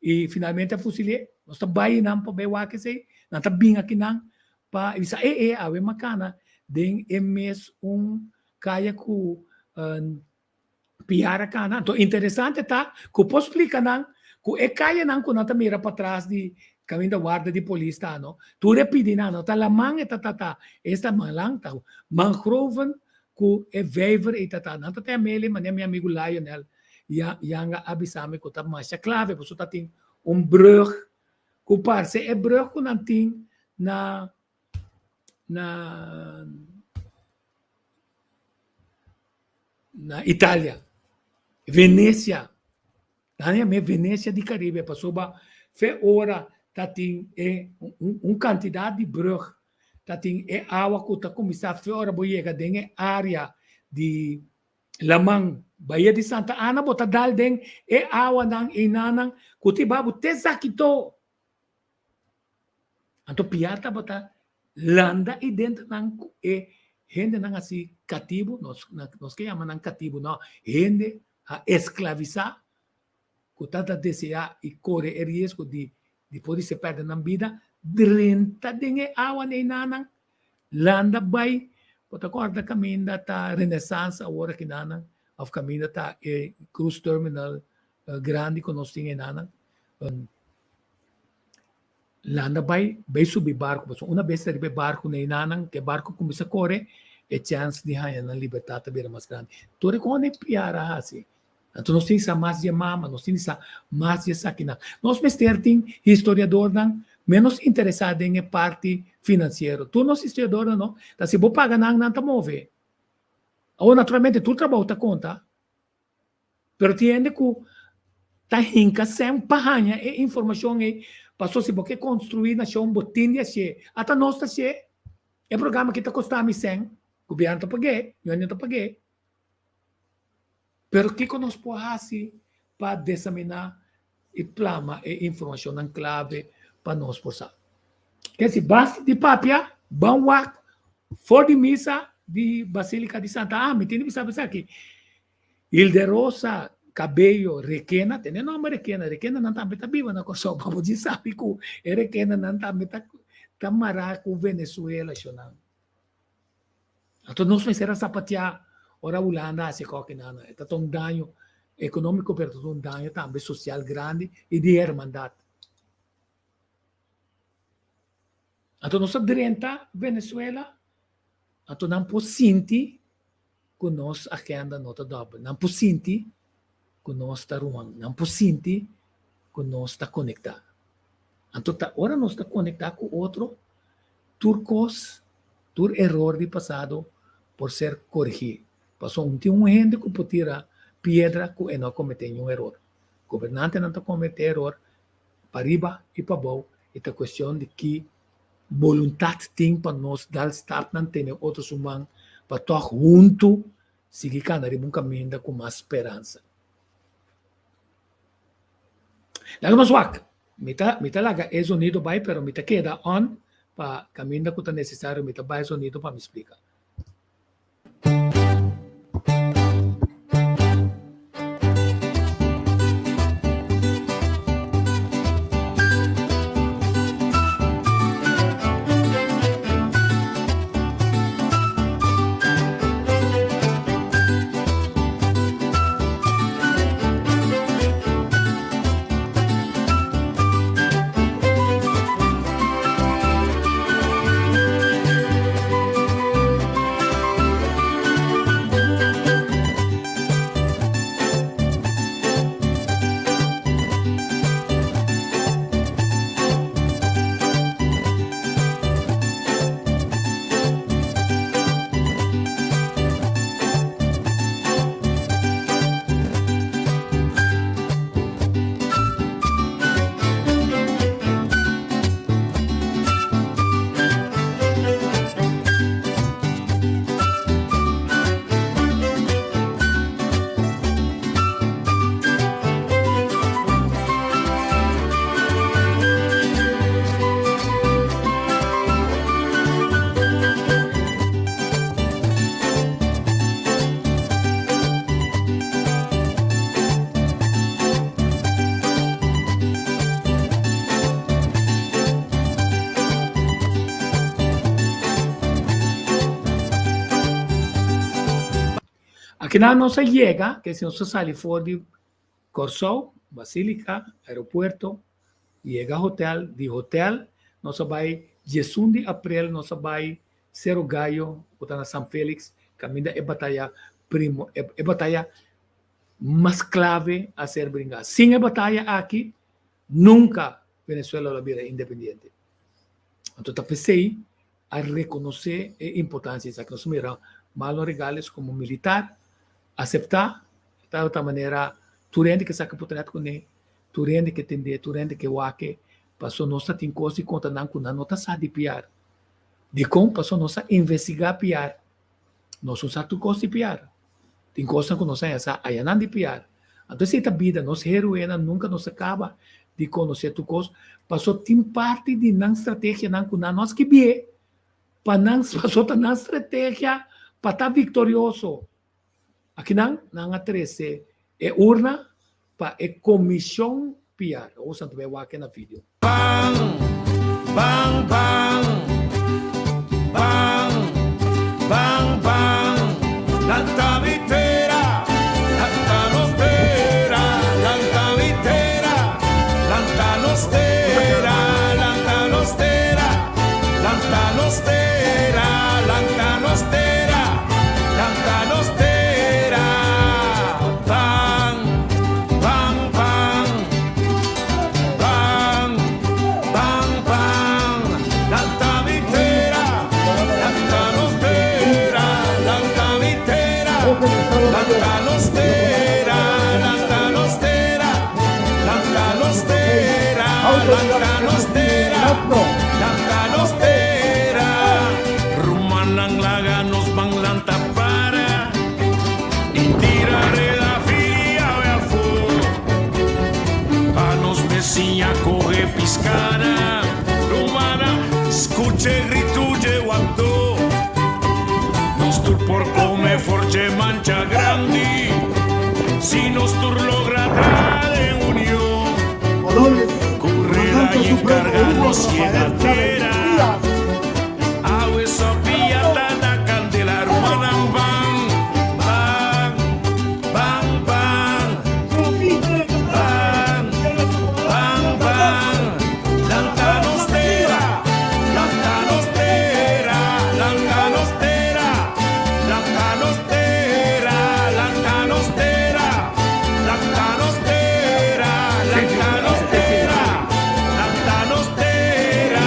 i finalmente a fusil'é. Nos ta bai nan pa bai wak esei, nan ta bin akinan pa bisa e e awe makana den e mes un kaya ku Piar a kana. Anto interesante ta ku por splika nan ku e kayanan ku nan ta mira patras di kaminda warda di polis ta no, tur e pidi nan no ta laman e ta ta ta, esta malan ta mangroven ku e vijver ei ta ta. Nan ta ta mele manera mi amigu Lionel Yanga a bisa mi ku ta masha klave pasobra ta tin un brug ku parse e brug ku nan tin na na na Italia, Venecia. Nan yam'é Venecia di Caribe pasobra fe ora ta tin e un kantidat di brug, ta tin e awa ku ta kuminsá fe ora bo yega den e área di laman Bahia di Santa Ana bo ta dal den e awanan einanan ku ta hiba bo te Zakito. Anto Piar tabata landa i denter nan ku e hendenan hasi katibu, nos nos ke yama nan katibu no, hende a esklavisá ku ta ta deseá i kore e riesgo di di por di se pèrdè nan bida, drenta den e awa neinanan, landa bai, bo ta kòrda kaminda ta Renaissance awor akinanan òf kaminda ta e cruise terminal grandi ku nos tin einanan. Landa bai, bai subi barku, pasobra una bes ta riba e barku na einanan, ku e barku kuminsá kore, e chèns di haña nan libertat ta bira mas grandi. Tur e kos e piar a hasi. Anto nos tin sa mas di e mama, nos tin sa mas di esakinan. Nos mester tin historiadornan ménos interesá den e parti finansiero. Tur nos historiadornan no, ta si bo paga nan, nan ta move. Awor, naturalmente, tur trabou ta konta. Pero tin hende ku ta hinka sèn pa haña e informashon ei, paso si bo ke konstruí nashon bo tin di hasié. Ata nos ta hasié. E programa aki ta kosta mi sèn, gobièrnu ta pag'é, ñoño ta pag'é. Pero kiko nos por hasi pa desaminá i plama e informashonnan klave pa nos por sa? Ke si basta di papia, ban wak for di misa di Basilica di Santa Ana. Mi tin di bisa bo esaki. Hilderosa Cabello Requena, tene nomber Requena, Requenanan tambe ta biba na Kòrsou, pa bo djis sabi ku e Requenanan tambe ta ta mará ku Venezuela shonnan. Anto nos mester a sapateá ora Hulanda hasi e kòkinan. E ta ta un daño ekonómiko pero ta ta un daño tambe sosial grandi i di hermandat. Anto nos a drenta Venezuela, anto nan por sinti ku nos agenda no ta dòbel. Nan por sinti ku nos ta ruman. Nan por sinti ku nos ta konektá. Anto ta ora nos ta konektá ku otro, tur kos. Tur eror di pasado por ser korigí. Pasobra un tin un hende ku por tira piedra ku e no a kometé niun eror. Gobernantenan ta kometé eror pariba i pabou i ta kuestion di ki boluntat tin pa nos dal stapnan tene otro su man pa tòg huntu sigui kana riba un kaminda ku mas speransa. Laga nos wak. Mi ta mi ta laga e zonido bai pero mi ta keda on pa kaminda ku ta nesesario mi ta bai zonido pa mi splika. Akinan nos a yega, ke si nos a sali for di Kòrsou, Basílika, aeropuerto, yega hotel, di hotel nos a bai diesun di aprel nos a bai Cerro Gallo ku ta na San Felix kaminda e bataya primo e bataya mas klave a ser bringá. Sin e bataya aki nunka Venezuela lo a bira independiente. Anto ta p'esei a rekonosé e importansia esaki. Nos mira Marlon Regales komo militar aseptá ta ta manera tur hende ke saka potret kuné, tur hende ke tendé, tur hende ke wak e, pasobra nos ta tin kos di konta nan ku nan no ta sa di piar. Dikon? Pasobra nos a investigá piar. Nos no sa tur kos di piar. Tin kosnan ku nos a haña sa ayanan di piar. Anto esei ta bida, nos heroenan nunka nos a kaba di konosé tur kos, pasobra tin parti di nan strategianan ku nan no a skibié pa nan, pasobra ta nan strategia pa ta viktorioso. Akinan nan a trese e urna pa e komishon piar. Awor Santo bai wak e na video. Ban, ban, ban, ban, ban, ban, Lanta mi tera, lanta nos tera, lanta mi tera, lanta nos tera, lanta nos tera, lanta nos tera, lanta nos tera, lanta nos tera, ban, ban, ban, ban, ban, ban, lanta mi tera, lanta nos tera, lanta mi tera, lanta nos tera, lanta nos tera, lanta nos tera, lanta nos tera, lanta nos tera. Rumannan laga nos ban lanta para i tira reda firi awe afó pa nos besiña kohe piskana. Rumannan skucha e gritu dje wantó, nos tur por kome for dje mancha grandi si nos tur logra tra den union. Ku reda i enkarga nos yega tera. Awe Sofia ta na kandela rumannan ban, ban, ban, ban, ban, ban, ban. Lanta nos tera, lanta nos tera, lanta nos tera, lanta nos tera, lanta nos tera, lanta nos tera, lanta nos tera, lanta nos tera.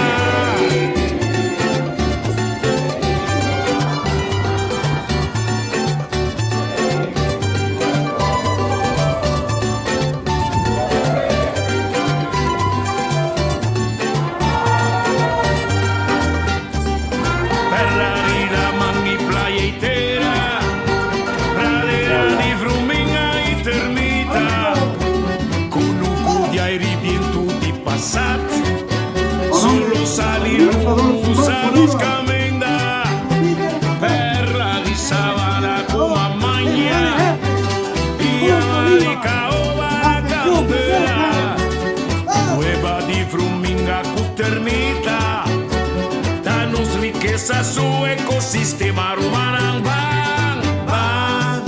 Lusa nos caminda, perla di sabana cu mamaña, y ama di caoba candela, cueva di fruminga cu termita, ta nos rikesa su ecosistema rumannan ban, ban,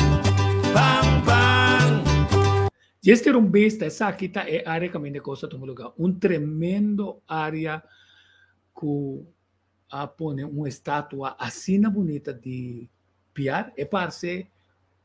ban, ban. Djester un bista, esaki ta e área kaminda e kos ta tuma lugá. Un tremendo área ku a pone un estatua asina bunita di Piar. E parse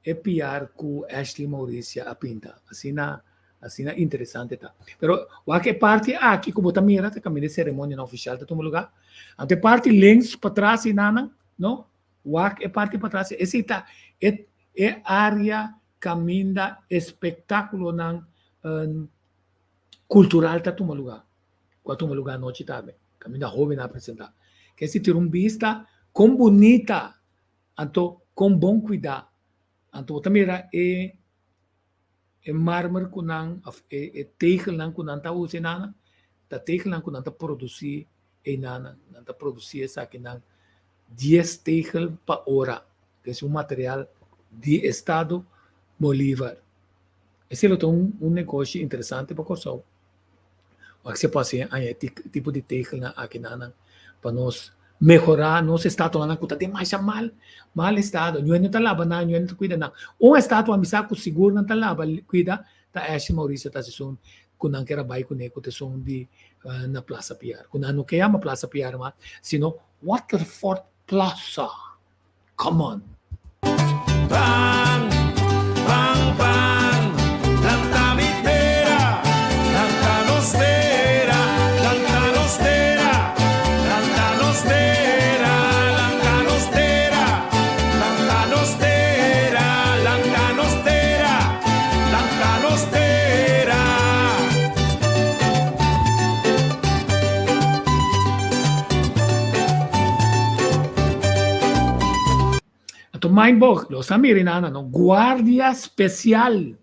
e Piar ku Ashley Mauricia a pinta. Asina asina interesante ta. Pero wak e parti aki ku bo ta mira ta kaminda e seremonianan ofishal ta tuma lugá. Anto e parti links patras enanan, no? Wak e parti patras, esei ta e e área kaminda espektákulonan kultural ta tuma lugá, ku a tuma lugá anochi tambe, kaminda hóbennan a presentá. Ke si tira un bista kon bunita, anto kon bon kuidá. Anto bo ta mira e e marmer ku nan òf e e tegelnan ku nan ta usa einan, ta tegelnan ku nan ta produsí einan. Nan ta produsí esakinan dies tegel pa ora. Es un material di estado Bolívar. Esei lo ta un un negoshi interesante pa Kòrsou. Wak si por hasi haña e tipo di tegelnan aki nan pa nos mehorá nos estatuanan ku ta demasha mal mal estado. Ñuende no ta laba nan, ñuende no ta kuida nan. Un estatua mi sa ku sigur nan ta laba kuida ta Ashley Mauricio ta esun ku nan ker a bai kuné ku ta esun di na Plaza Piar. Ku nan no ke yama Plaza Piar mas sino Waterford Plaza. Come on. Ban, ban, ban, lanta mi tera, lanta nos tera, lanta nos tera, lanta nos tera, lanta nos tera, lanta nos tera, lanta nos tera, lanta nos tera. Anto Mijnborg, los a mira inana no, guardia special.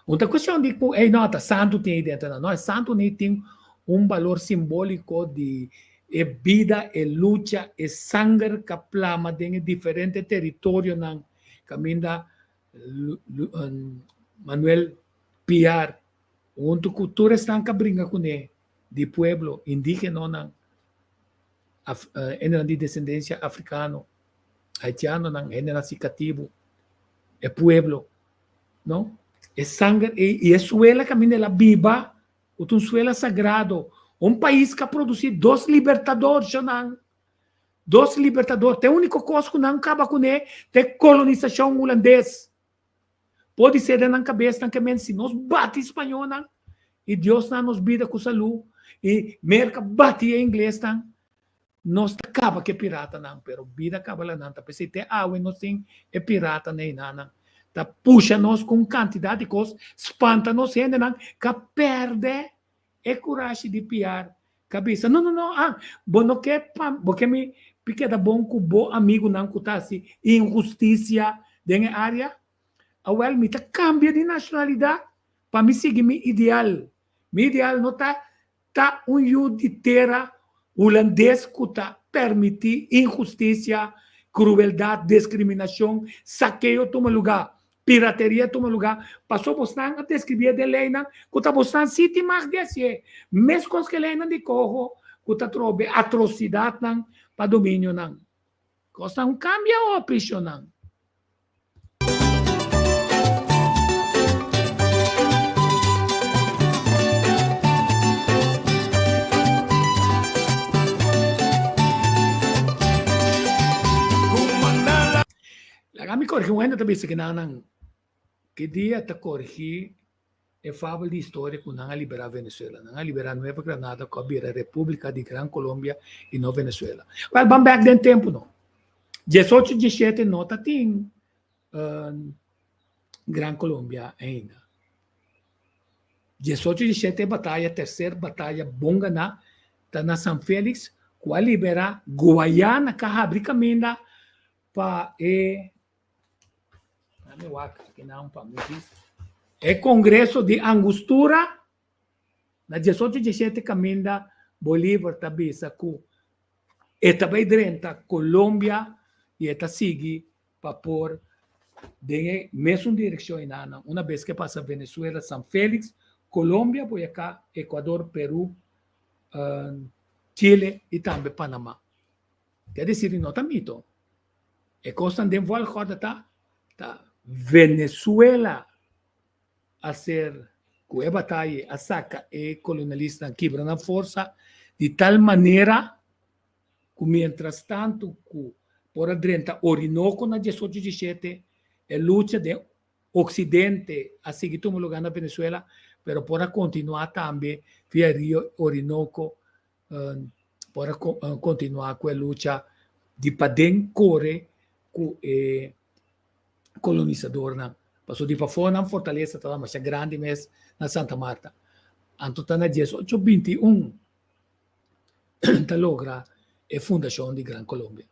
Un ta cuestion di cu, ey no, ta santo tin ahí dentro. No, e santo ni tin un balor simbolico di e bida, e lucha, e sanger ca plama den e diferente territorionan caminda Manuel Piar hunto cu tur esnan ca bringa cune di pueblo indigenonan, hendenan di desendensia afrikano, haitianonan, hendenan si katibu, e pueblo, no? E sanger ei i e suela kaminda el a biba, ku ta un suela sagrado, un pais ku a produsí dos libertadornan, dos libertador, ta e úniko kos ku nan kaba kuné ta e kolonisashon hulandes. Podisé den nan kabes nan ke men si nos bati spañónan i Dios na nos bida ku salú i Merka bati e inglesnan nos ta kaba ku e piratanan pero bida kaba la nan ta p'esei te awe nos tin e piratanan einanan ta pusha nos ku un kantidat di kos spanta nos hendenan ka pèrdè e kurashi di piar ka bisa no no no ah bo no ke pa bo ke mi pi keda bon ku bo amigunan ku ta hasi inhustisia den e área awèl mi ta kambia di nashonalidat pa mi sigui mi ideal mi ideal no ta ta un yu di tera hulandes ku ta permití inhustisia krueldat diskriminashon sakeo tuma lugá Pirateria tuma lugá paso bosnan a describié den leynan cu ta bosnan sí tin mag di hacié, mescos cu e leynan di coho cu ta trobe atrocidadnan pa dominionan. Cosnan un cambia hopi, shonnan. Laga mi korigí un hende ta bisa ki nan nan ki dia ta korigí e fabel di historia ku nan a liberá Venezuela. Nan a liberá Nueva Granada ku a bira Repúblika di Gran Colombia i no Venezuela. Wèl, ban bèk den tempu no. Diesocho dieshete no ta tin Gran Colombia ainda. Diesocho dieshete e bataya, terser bataya bon ganá ta na San Félix ku a liberá Guayana ku a habri kaminda pa e Dame wak aki nan pa mi bisa. E Congreso di Angostura na 1817 kaminda. Bolívar ta bisa ku e ta bai drenta Colombia i e ta sigui pa por den e mesun direkshon enanan. Una bes ku e pasa Venezuela, San Félix, Colombia, Boyacá, Ecuador, Perú, Chile i tambe Panamá. Ke desir di no ta mito. E kosnan den volgorde ta, ta Venezuela a ser ku e bataya a saka e kolonialistanan kibra nan forsa di tal manera ku mientras tantu ku por a drenta Orinoco na diesocho diesshete e lucha den Oksidente a sigui tuma lugá na Venezuela pero por a kontinuá tambe via Rio Orinoco por a kontinuá ku e lucha di paden kore ku e kolonisadornan. Pasobra di pafó nan fortalesa tabata masha grandi mes na Santa Marta. Anto ta na diesocho binti i un ta logra e fundashon di Gran Colombia.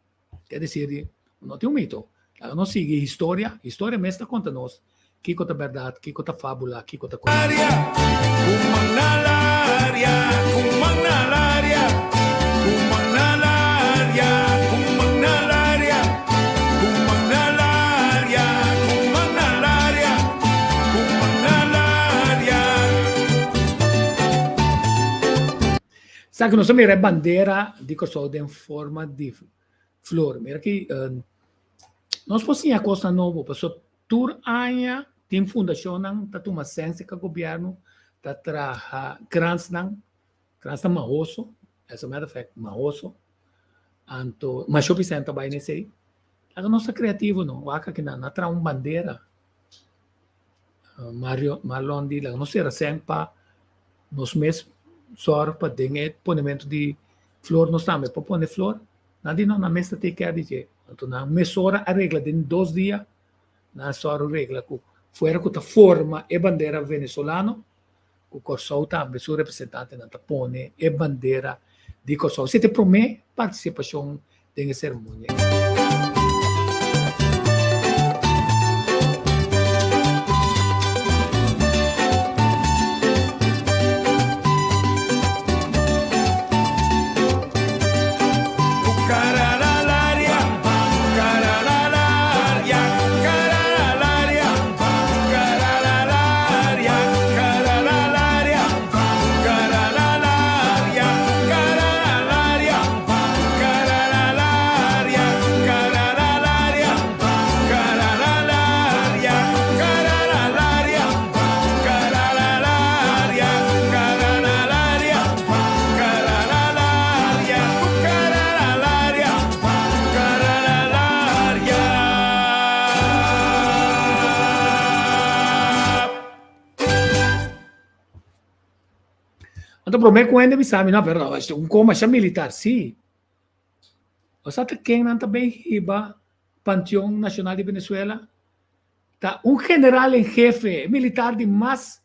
Ke desir di no tin un mito. Laga nos sigui historia, historia mes ta konta nos kiko ta bèrdat, kiko ta fábula, kiko ta Sa ku nos a mira e bandera di Kòrsou den forma di flor. Mira ki nos por siña kosnan nobo pasobra tur aña tin fundashonnan ta tuma sensia ku gobièrnu ta traha kransnan, kransnan mahoso, as a matter of fact mahoso, anto masha hopi sèn ta bai na esei. Laga nos ta kreativo no, wak aki nan a traha un bandera. Mario Marlon di laga nos sera sèn pa nos mes sòru pa den e ponementu di flor nos tambe por pone flor. Nan di no, nan mes ta take care di dje. Anto nan mesora a regla den dos dia, nan a sòru regla ku fuera ku ta forma e bandera venezolano, ku Kòrsou tambe su representantenan ta pone e bandera di Kòrsou. Esei ta e promé partisipashon den e seremonia. Anto promé ku hende bisa mi, no, pero un kos masha militar, sí. Bo sa ta ken nan ta bay hiba Panteon Nacional di Venezuela? Ta un general en hefe, e militar di mas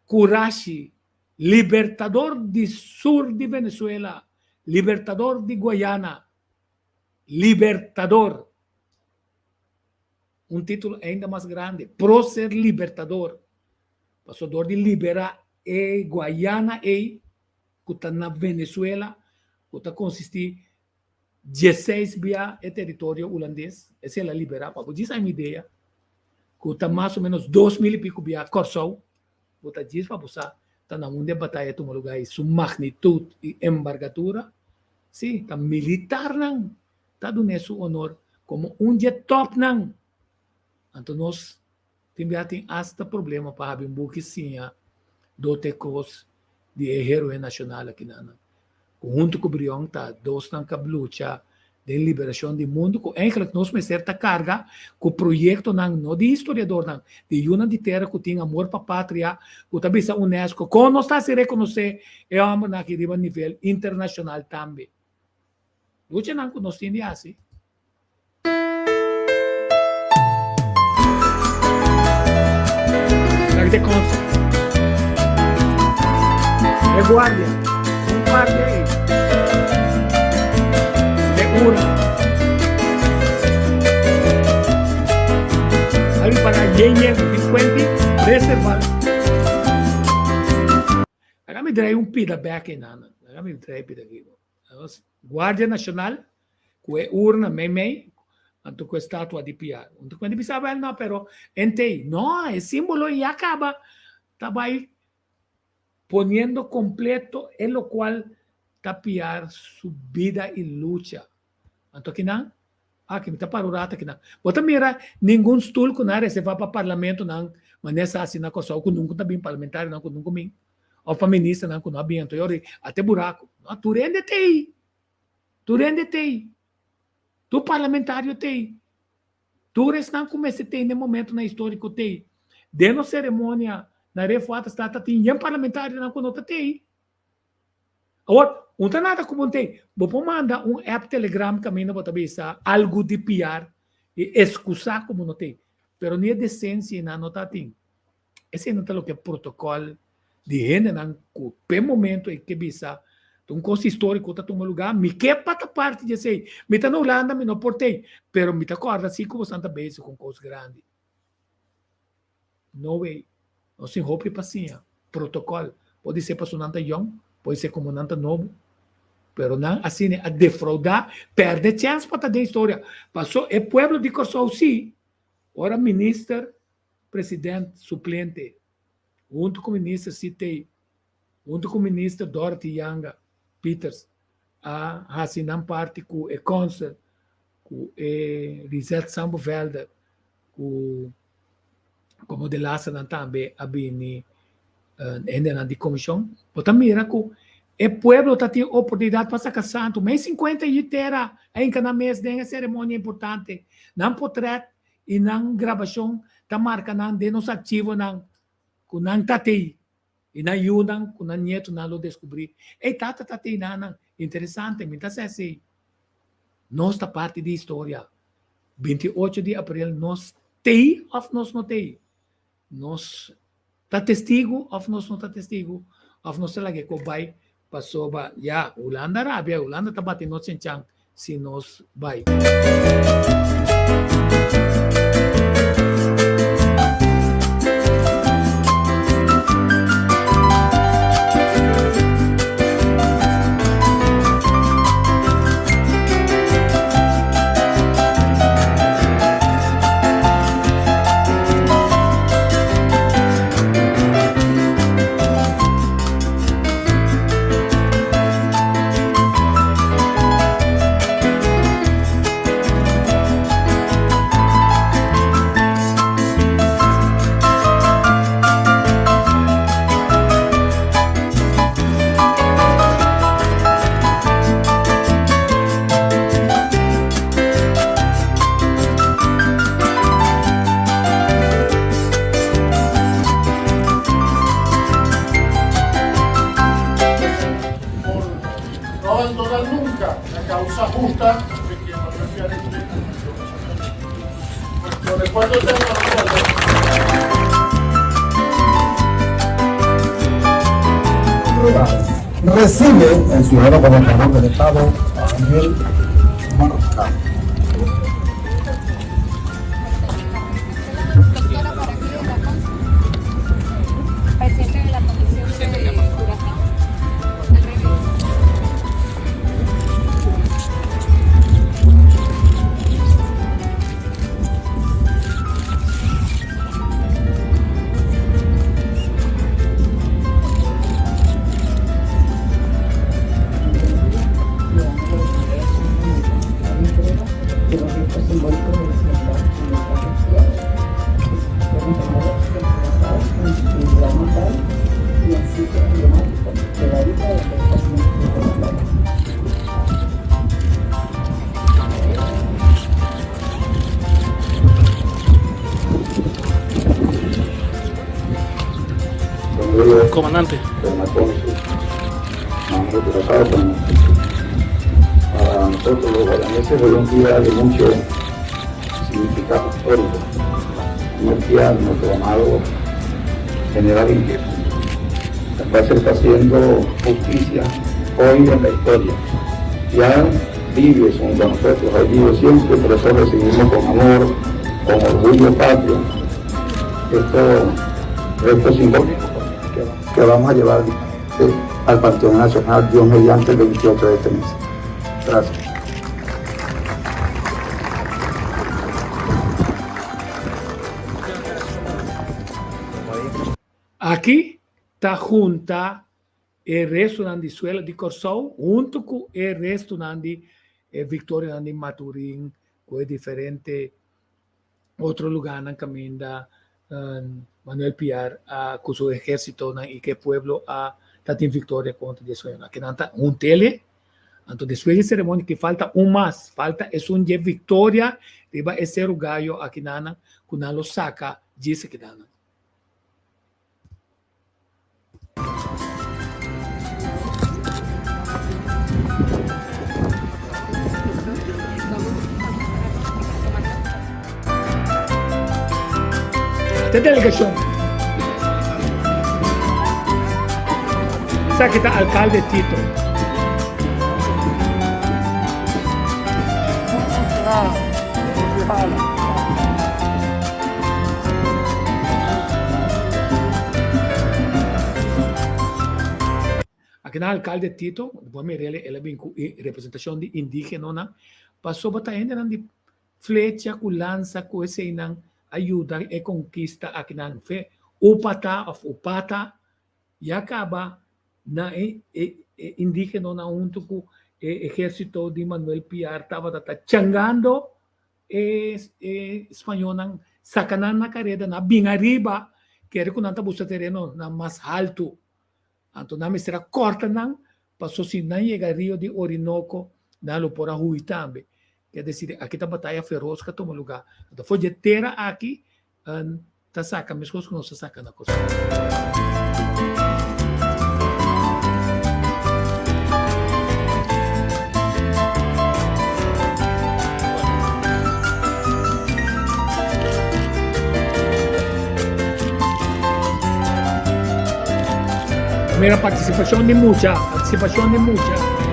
kurashi, libertador di sur di Venezuela, libertador di Guayana, libertador. Un título ainda mas grandi, prócer libertador. Pasobra dor di liberá e Guayana ei ku ta na Venezuela, ku ta konsistí dieseis bia e teritorio hulandes, esei el a liberá, pa bo djis haña un idea, ku ta mas o ménos 2000 i piku bia Kòrsou, bo ta djis pa bo sa ta na unda e bataya tuma lugá i su magnitut i embargadura, sí, ta militarnan ta dun'é su honor komo un dje tòpnan. Anto nos Tin bia tin asta problema pa habi un buki siña dote kos di e heroe nashonal akinanan, ku huntu ku Brion ta dosnan kab lucha den liberashon di mundu ku eigentlik nos mester ta karga ku proyektonan no di historiadornan, di yunan di tera ku tin amor pa patria ku ta bisa UNESCO kon nos ta hasi rekonosé e hòmbernan aki riba nivel internashonal tambe. Luchanan ku nos tin di hasi. Esaki ta e concert. E guardia, un guardia ei. E urna. Abi para yen yen di cuenti reserva. Laga mi draai un pida bek einan. mi trae pida aki. Guardia Nacional ku e urna meimei anto ku e statua di Piar. Un ta kuenta bisa wel no pero entei no e simbolo ya kaba ta bai poniendo completo e locual ta Piar su bida y lucha. Anto kinan aki mi ta para un rato akinan. Bo ta mira ningun stoel ku nan reserva pa parlamentonan manera sa hasi na Kòrsou ku nunka ta bin parlamentarionan ku nunka bin òf pa ministernan ku no a bin anto yori ate buraku. No, tur hende t'ei. Tur hende t'ei. Tur parlamentario t'ei. Tur esnan ku mester t'ei na e momentonan históriko t'ei. Den nos seremonia na Refuata sta ta tin yen parlamentarionan ku no ta t'ei. Awor, un ta nada ku bo t'ei. Bo por manda un app Telegram kaminda bo ta bisa algu di piar i eskusá ku bo no t'ei. Pero ni e desensia einan no ta tin. Esei no ta loke protokòl di hendenan ku p'e momento ei ke bisa ta un kos históriko ta tuma lugá. Mi ke pa ta parti di esei. Mi ta na Hulanda, mi no por t'ei, pero mi ta kòrda si ku bosan ta bezig ku un kos grandi. No way. Nos tin hopi pa siña. Protokòl. Por di ser pasobra nan ta yòn, por di ser komo nan ta nobo, pero nan asina a defroudá, pèrdè chèns pa ta den historia. Paso e pueblo di Kòrsou si, ora minister president suplente hunto ku minister CT hunto ku minister Dorothy Janga Pieters a hasi nan parti ku e consul ku e Lisette Sambovelder ku komo de laatste nan tambe a bini hendenan di komishon bo ta mira ku e pueblo ta tin oportunidat pa saka santu mei sinkuenta i tera a hinka nan mes den e seremonia importante nan potret i nan grabashon ta marka nan den nos archivonan ku nan ta tei i nan yunan ku nan nietunan lo deskubrí, Ei, tata ta tei nanan. Interesante, mi ta sa esei. Nos ta parti di historia. 28 di aprel nos tei òf nos no tei? Nos ta testigu òf nos no ta testigu? Òf nos ta laga e kos bai pasobra ya Hulanda rabia, Hulanda ta bati nos chenchan si nos bai. Por no abandonar nunca la causa justa de quien Manuel Piar comenzó Nuestro recuerdo eterno Recibe el ciudadano gobernador del estado, Ángel Marcano. Presidente de la Comisión de Curazao. Comandante. Para nosotros los guaraneses hoy un día de mucho significado histórico. Un día de nuestro amado general en jefe, la cual se está haciendo justicia hoy en la historia. Ya vive junto a nosotros, ha vivido siempre, por eso recibimos con amor, con orgullo patrio, estos restos simbólicos que vamos a llevar al Panteón Nacional Dios mediante el 28 de este mes. Gracias. Aki ta junta e restonan di suela di Kòrsou huntu ku e restonan di e viktorianan di Maturin ku e diferente otro lugánan kaminda Manuel Piar a ku su ehérsitonan i ku e pueblo a ta tin viktoria kontra di e spañolnan. Kinan ta hunt'el, anto despues di e seremonia ki falta un mas, falta esun dje viktoria riba e Seru Gayo akinanan ku nan lo saka djis akinanan. Ta delegacion. Esaki ta alcalde Tito. Akinan alcalde Tito, bo a mir'el, el a bin cu e representacion di indigenonan, pasobra ta hendenan di flecha cu lansa cu eseinan a yuda e conquista akinan. Fe Upata of Upata ya caba na e indigenonan hunto cu e ehercito di Manuel Piar tabata ta changando E spañolnan saka nan na kareda, nan a bin ariba, kere ku nan ta buska terenonan mas haltu. Anto nan mester a kòrta nan, paso si nan yega rio di Orinoco, nan lo por a hui tambe. Ke desir, aki ta bataya feros ku a tuma lugá. Anto for dje tera aki, ta saka meskos ku nos ta saka na Kòrsou. Mira partisipashon di mucha, partisipashon di mucha.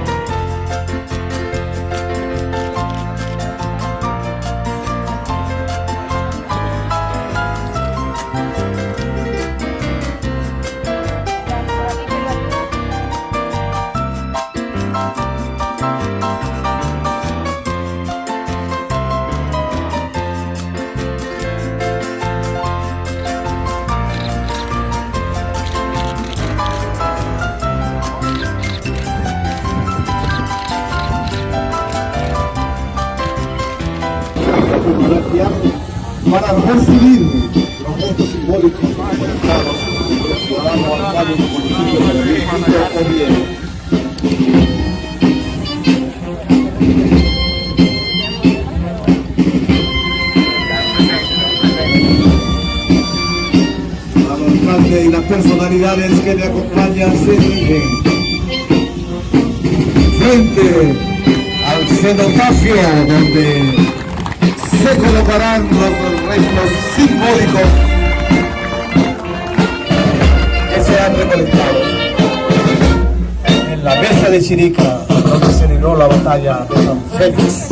Para recibir los restos simbólicos recolectados por el ciudadano alcalde del municipio de Tito Oviedo. Al alcalde y las personalidades que le acompañan se dirigen frente al cenotafio donde se colocarán los restos simbólicos que serán recolectados en la mesa de Chirica, donde se libró la batalla de San Félix.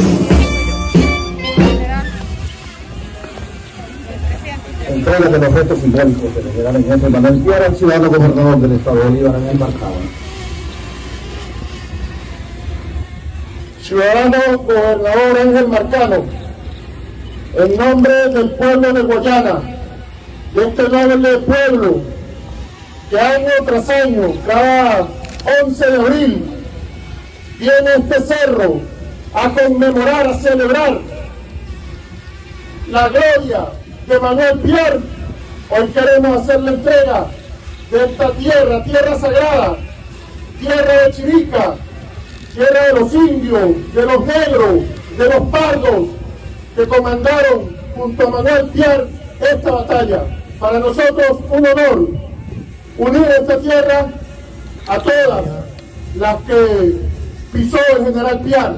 Entrega de los restos simbólicos del general en jefe Manuel Piar al ciudadano gobernador del estado Bolívar, Ángel Marcano. Ciudadano gobernador Ángel Marcano, en nombre del pueblo de Guayana, de este noble pueblo que año tras año, cada 11 de abril, viene a este cerro a conmemorar, a celebrar la gloria de Manuel Piar, hoy queremos hacer la entrega de esta tierra, tierra sagrada, tierra de Chirica, tierra de los indios, de los negros, de los pardos, que comandaron junto a Manuel Piar esta batalla. Para nosotros un honor unir esta tierra a todas las que pisó el general Piar.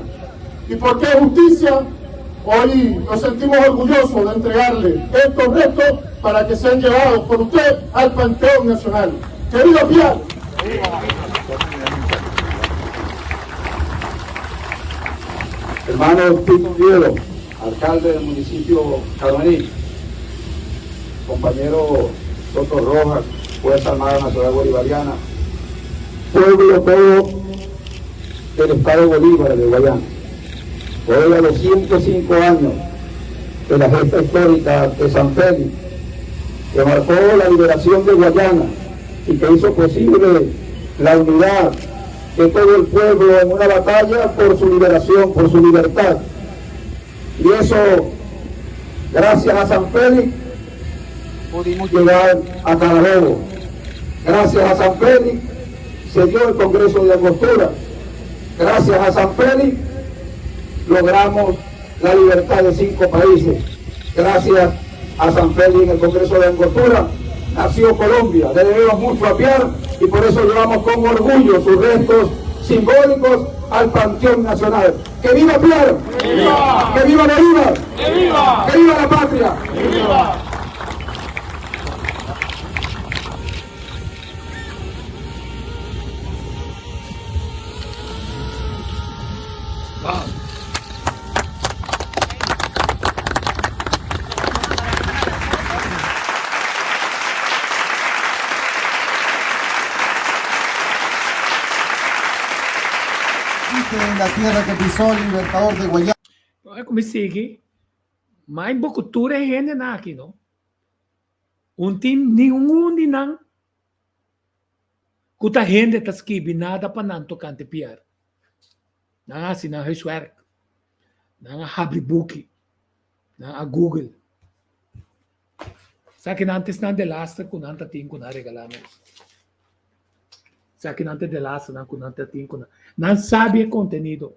Y porque es justicia, hoy nos sentimos orgullosos de entregarle estos restos para que sean llevados por usted al Panteón Nacional. Querido Piar. Hermano Tito Oviedo, alcalde del municipio Caroní, compañero Soto Rojas, Fuerza Armada Nacional Bolivariana, pueblo todo del Estado Bolívar de Guayana. Hoy a los 105 años de la gesta histórica de San Félix, que marcó la liberación de Guayana y que hizo posible la unidad de todo el pueblo en una batalla por su liberación, por su libertad. Y eso, gracias a San Félix, pudimos llegar a Carabobo. Gracias a San Félix se dio el Congreso de Angostura. Gracias a San Félix logramos la libertad de cinco países. Gracias a San Félix en el Congreso de Angostura nació Colombia. Le debemos mucho a Piar y por eso llevamos con orgullo sus restos simbólicos al Panteón Nacional. ¡Que viva Piar! ¡Que viva! ¡Que viva Bolívar! ¡Que viva! ¡Que viva la patria! ¡Que viva! Wow. En la tierra que pisó el libertador de Guayana. Ora ku mi sigui, ma e boku tur e hendenan aki no. Un tin ningun di nan ku ta hende ta skibi nada pa nan tokante Pierre. Nan a hasi nan huiswerk, nan a habri buki, nan a google. Esakinan ta esnan delaster ku nan ta tin ku nan regalá nos. Esakinan ta e delasternan ku nan ta tin ku nan. Nan sabi e kontenido.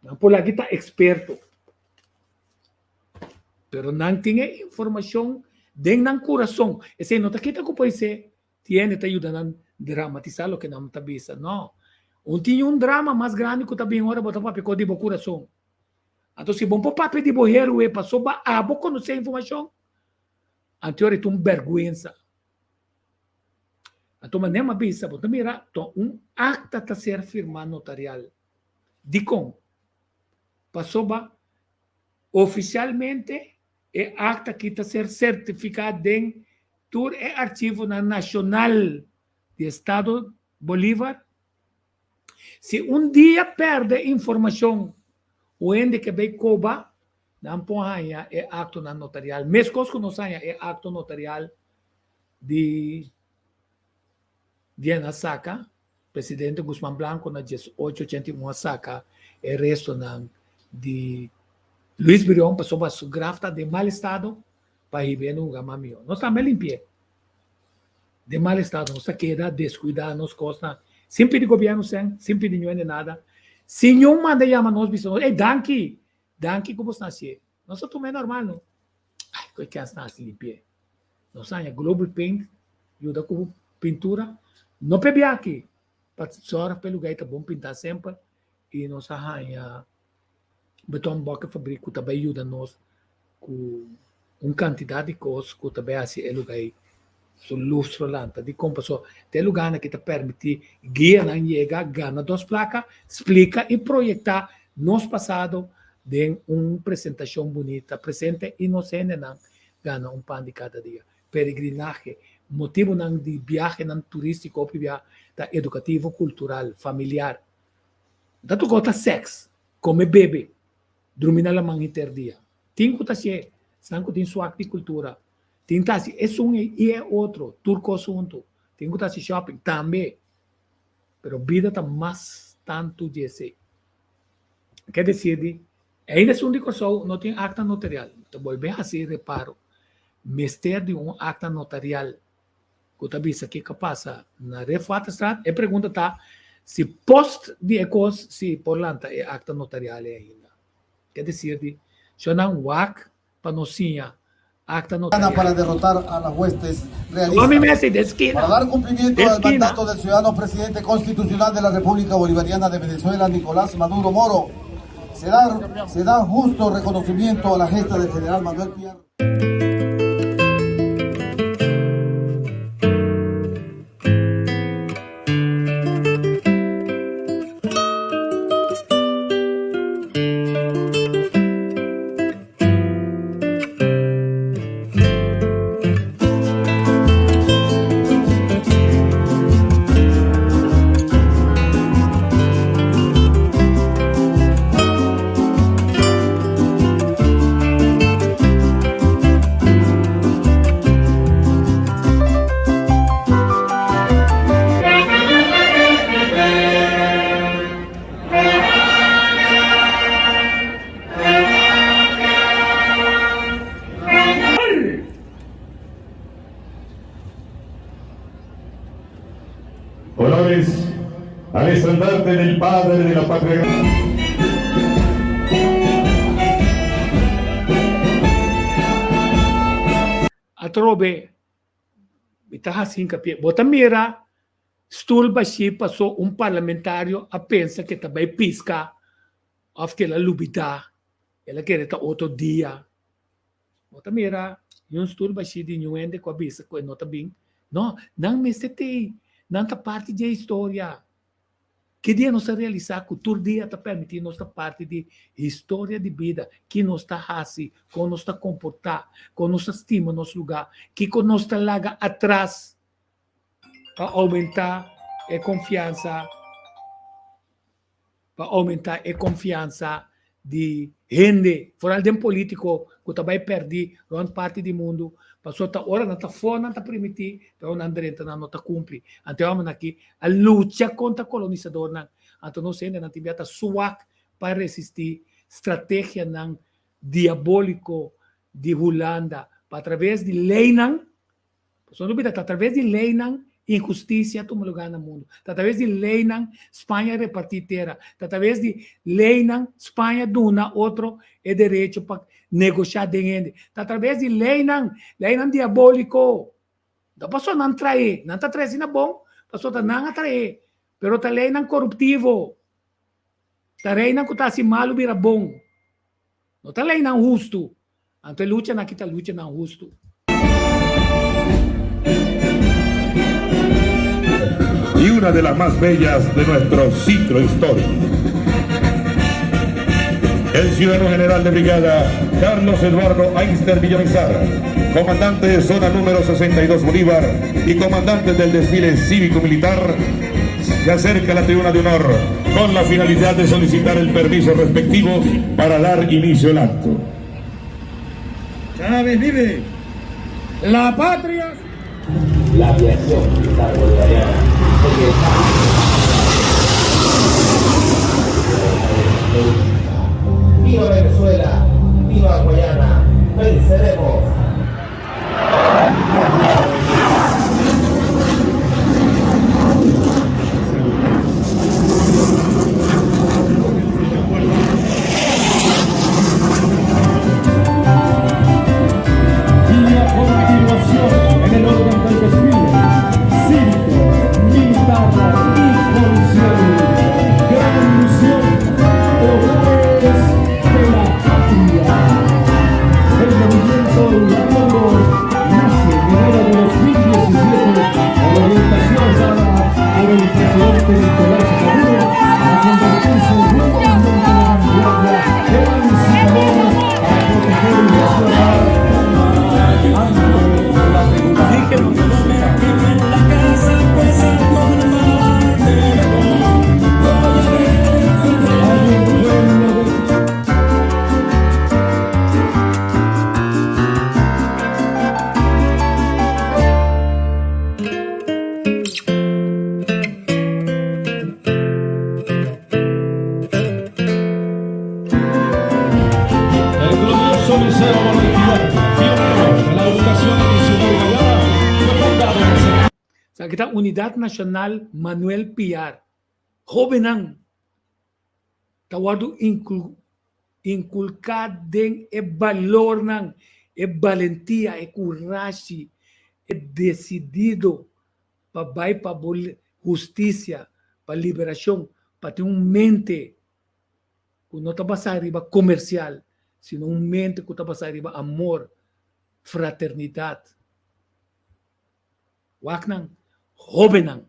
Nan por laki ta eksperto. Pero nan tin e informashon den nan kurason. Esei no ta kita ku poisé tiene ta yuda nan dramatisá loke nan ta bisa. No. Un tin un drama mas grandi ku ta bin ora bo ta papia kos di bo kurason. Anto si bo por papia di bo héroe pasobra abo konosé informashon, anto ora e ta un bèrgwensa. Anto manera mi a bisa, bo ta mira, ta un akta ta ser firmá notarial. Dikon? Pasobra ofisialmente e akta aki ta ser sertifiká den tur e archivonan nashonal di Estado Bolívar. Si un dia pèrdè informashon un hende ke bai koba, nan por haña e aktonan notarial, meskos ku nos haña e akto notarial di Diana saka, Presidente Guzman Blanco na diesocho ochenta i un a saka e restonan di Luis Brion pasobra su graf ta den mal estado pa hib'é na un lugar mas mihó. Nos tambe a limpi'é den mal estado, nos ta keda deskuidá nos kosnan sin pidi gobièrnu sèn, sin pidi niun hende nada. Si niun manda yama nos bisa nos, ey danki, danki ku bo sta hasié. Nos ta tuma e normal no. Ay, ku e kens ta hasi limpi'é. Nos haña Global Paint yuda ku pintura. No pebia aki, pa sòrg pa e lugá ei ta bon pintá semper. I nos a haña Beton Bokkenfabriek ku ta bai yuda nos ku un kantidat di kos ku ta bai hasi e lugá ei su lustro lanta. Dikon? Pasobra ta e lugánan ki ta permití guianan yega, gana dos plaka, splika i proyektá nos pasado den un presentashon bunita, presente i nos hendenan gana un pan di kada dia. Peregrinahe, motibunan di biahenan turístiko hopi bia ta edukativo, kultural, familiar. Ta tokó ta sèks, kome bebe, drumi na laman henter dia. Tin ku ta hasié, esnan ku tin suak di kultura. Tin ta hasi esun i e otro, tur kos huntu. Tin ku ta hasi shopping tambe. Pero bida ta mas tantu di esei. Ke desir di Ainda esun di Kòrsou no tin akta notarial. Ta bolbe hasi reparo. Mester di un akta notarial ku ta bisa kiko a pasa na Ref Waterstraat. E pregunta ta si post di e kos si por lanta e akta notarial ei ainda. Ke desir di shonnan wak pa nos siña akta notarial. Para derrotar a las huestes Romy realistas. Messi de esquina. Para dar cumplimiento De al esquina. mandato del ciudadano presidente constitucional de la República Bolivariana de Venezuela, Nicolás Maduro Moro, se da, se da justo reconocimiento a la gesta del general Manuel Piar. Padre de la Patria. Atrobe mi ta hasi hincapié. Bo ta mira stul bashí paso un parlamentario a pensa ke ta bai pisca of ke el a lubida, el a kere ta otro dia. Bo ta mira niun stul bashí di niun hende ku a bisa ku e no ta bin. No, nan mester t'ei. Nan ta parti dje historia. Ki dia nos ta realisá ku tur dia ta permití nos ta parti di historia di bida, ki nos ta hasi, kon nos ta komportá, kon nos ta stima nos lugá, kiko nos ta laga atras pa oumentá e konfiansa, pa oumentá e konfiansa di hende, foral den polítiko ku ta bai pèrdí rònt parti di mundu, pasobra ta ora nan ta for nan ta primití, pero nan drenta nan no ta kumpli. Anto e hòmbernan aki a lucha kontra kolonisadornan, anto nos hendenan tin bia ta suak pa resistí strategianan diabóliko di Hulanda pa atraves di leinan. Pasobra no bida ta atraves di leynan inhusticia a tuma lugar na mundo. Ta atraves di leynan Spaña a reparti tera. Ta atraves di leynan Spaña duna otro e derecho pa negosha den hende. Ta atraves di leynan, leynan diabolico. No pasobra nan trae, nan ta trae asina bon, pasobra ta nan a trae, pero ta leynan coruptivo. Ta reynan cu ta haci malo bira bon. No ta leynan husto. Anto e luchanan aki ta luchanan hustu. Y una de las más bellas de nuestro ciclo histórico. El ciudadano general de brigada Carlos Eduardo Einster Villamizar, comandante de zona número 62 Bolívar y comandante del desfile cívico-militar, se acerca a la tribuna de honor con la finalidad de solicitar el permiso respectivo para dar inicio al acto. Chávez vive! La patria! La aviación militar bolivariana ¡Viva Venezuela! ¡Viva Guayana! ¡Venceremos! Y a continuación, en el orden del desfile cívico, militar y policial, gran misión, hogares de la patria. El movimiento Urbanolog nace en enero de 2017 con la orientación dada por el presidente Nicolás Maduro a convertirse en un movimiento de vanguardia emancipador para proteger y resguardar ante la Hay un pueblo de El glorioso Liceo Manuel Piar, pionero de la educación adicional guayana, fue fundado en el Esaki ta Unidad Nacional Manuel Piar. Hobennan ta wòrdu inkulká den e balornan, e balentia, e kurashi, e desidido pa bai pa bo hustisia, pa liberashon, pa tin un mente ku no ta basá riba komersial, sino un mente ku ta basá riba amor, fraternidat. Wak nan, hóbennan.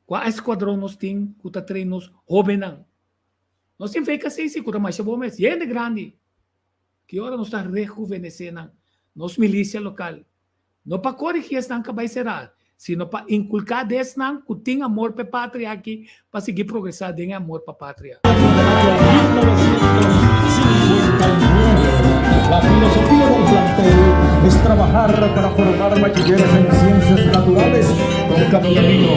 Kua eskuadron nos tin ku ta train nos hóbennan? Nos tin VKC si ku ta masha bon mes, hende grandi. Ki ora nos ta rehuvenesé nan, nos milisia lokal? No pa korigí esnan ku a bai será, sino pa inkulká di esnan ku tin amor pa e patria aki pa sigui progresá den e amor pa patria. 1959. La filosofía del plantel es trabajar para formar bachilleres en ciencias naturales con camino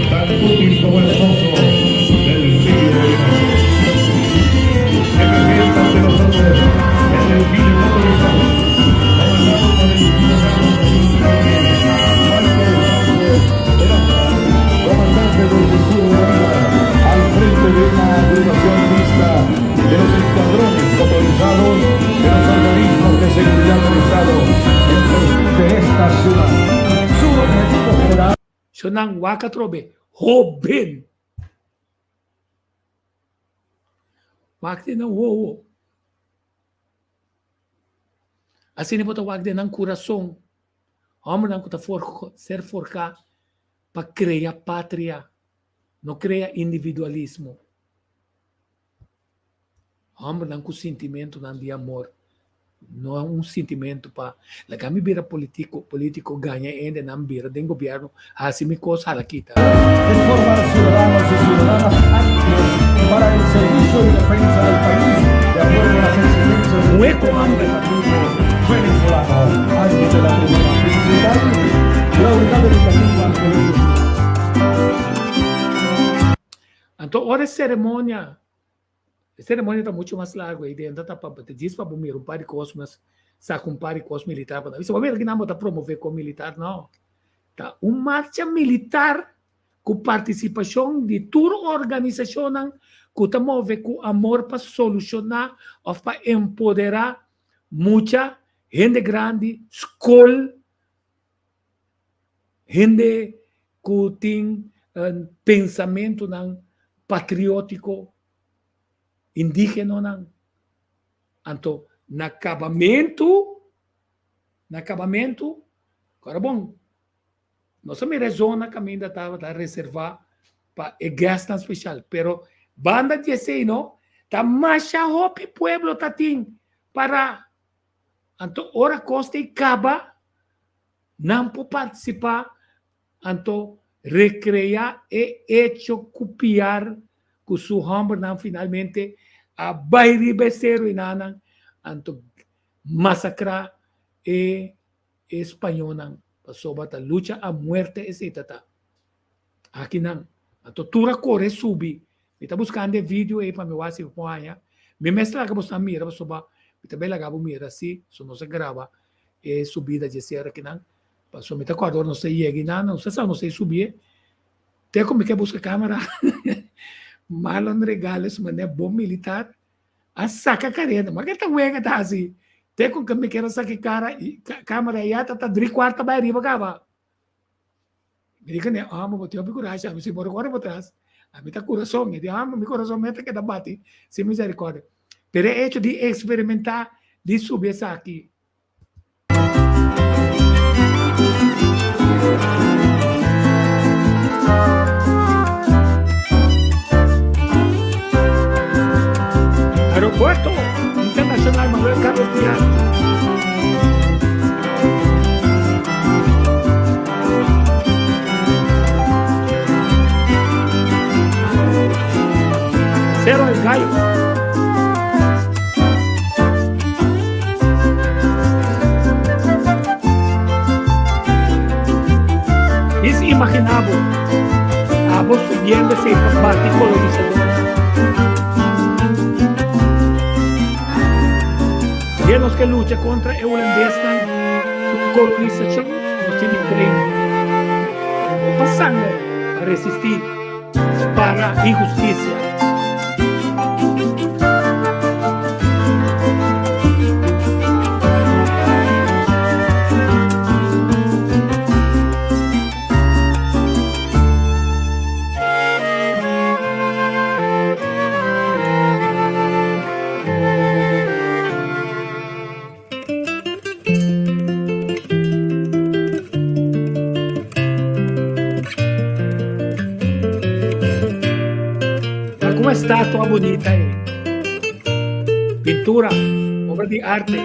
tan útil como hermoso del río Orinoco. Se presenta ante nosotros el desfile motorizado, comandado por el ciudadano Michael Sánchez Peraza, comandante del Shonnan wak atrobe, hoben. Wak den nan wowo. Asina bo ta wak den nan kurason. Hòmbernan ku ta for ser forká pa krea patria, no krea individualismo. Hòmbernan ku sintimentunan di amor, no un sintimentu pa laga mi bira politiko, politiko gaña hende nan bira den gobièrnu hasi mi kos hala kita. Es formar ciudadanos y ciudadanas aptos para el servicio y defensa del país de acuerdo a las exigencias del Mueco sistema hamber. educativo venezolano. Antes de la tribuna principal, la unidad educativa Colegio Anto ora e seremonia, e seremonia ta mucho mas largo ei den ta pa ta djis pa bo mira un par di kos mas saka un par di kos militar pa nan bisa bo mira kinan bo ta promove kon militar no ta un marcha militar ku partisipashon di tur organisashonnan ku ta move ku amor pa solushoná òf pa empoderá mucha, hende grandi, skol. Hende ku tin pensamentunan patriótiko, indígenonan. Anto na kabamentu, na kabamentu, kòrda bon, nos a mira e zona kaminda tabata reservá pa e guestnan speshal, pero banda di esei no, ta masha hopi pueblo ta tin para. Anto ora kos ta i kaba, nan por partisipá, anto rekreá e echo ku Piar ku su hòmbernan finalmente a bai riba e seru enanan, anto masakrá e spañónan, pasobra ta lucha a muerte esei ta ta. Akinan, anto tur a kore subi. Mi ta buskando e video ei pa mi wak si mi por haña. Mi mes laga boso a mira pasobra mi ta bai laga bo mira si so nos a graba e subida dje sera akinan. Pasobra mi ta kòrda ora nos ta yega einan, nos ta sa nos ta subié. Te ku mi ke buska kamera, Marlon Regales manera bon militar a saka kareda. Ma ke ta wega ta hasi? Te ku mi ker a saka e kara, kamera ya ta ta dri kuarta bai ariba kaba. Mi di kende, amo, bo tin hopi kurashi, ami si bo rekòrda bo tras, ami ta kurason, mi di, amo, mi kurason mester keda bati sin misericordia. Pero e hecho di eksperimentá, di subi esaki. Aeropuerto Internacional Manuel Carlos Piar. Cerro del Gallo. Is imaginabo abo subiendo ese bati colonizador. Dia nos ke lucha kontra e hulandesnan su kolonisashon, nos tin di train no pa sanger pa resistí para inhustisia. Mira como estatua bonita ei. Pintura, obra di arte.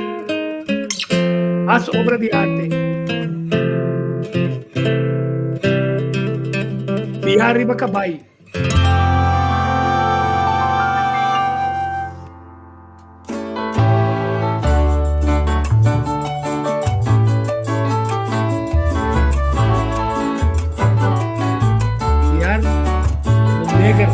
Mas obra di arte. Biaha riba cabai. Piar, un neger.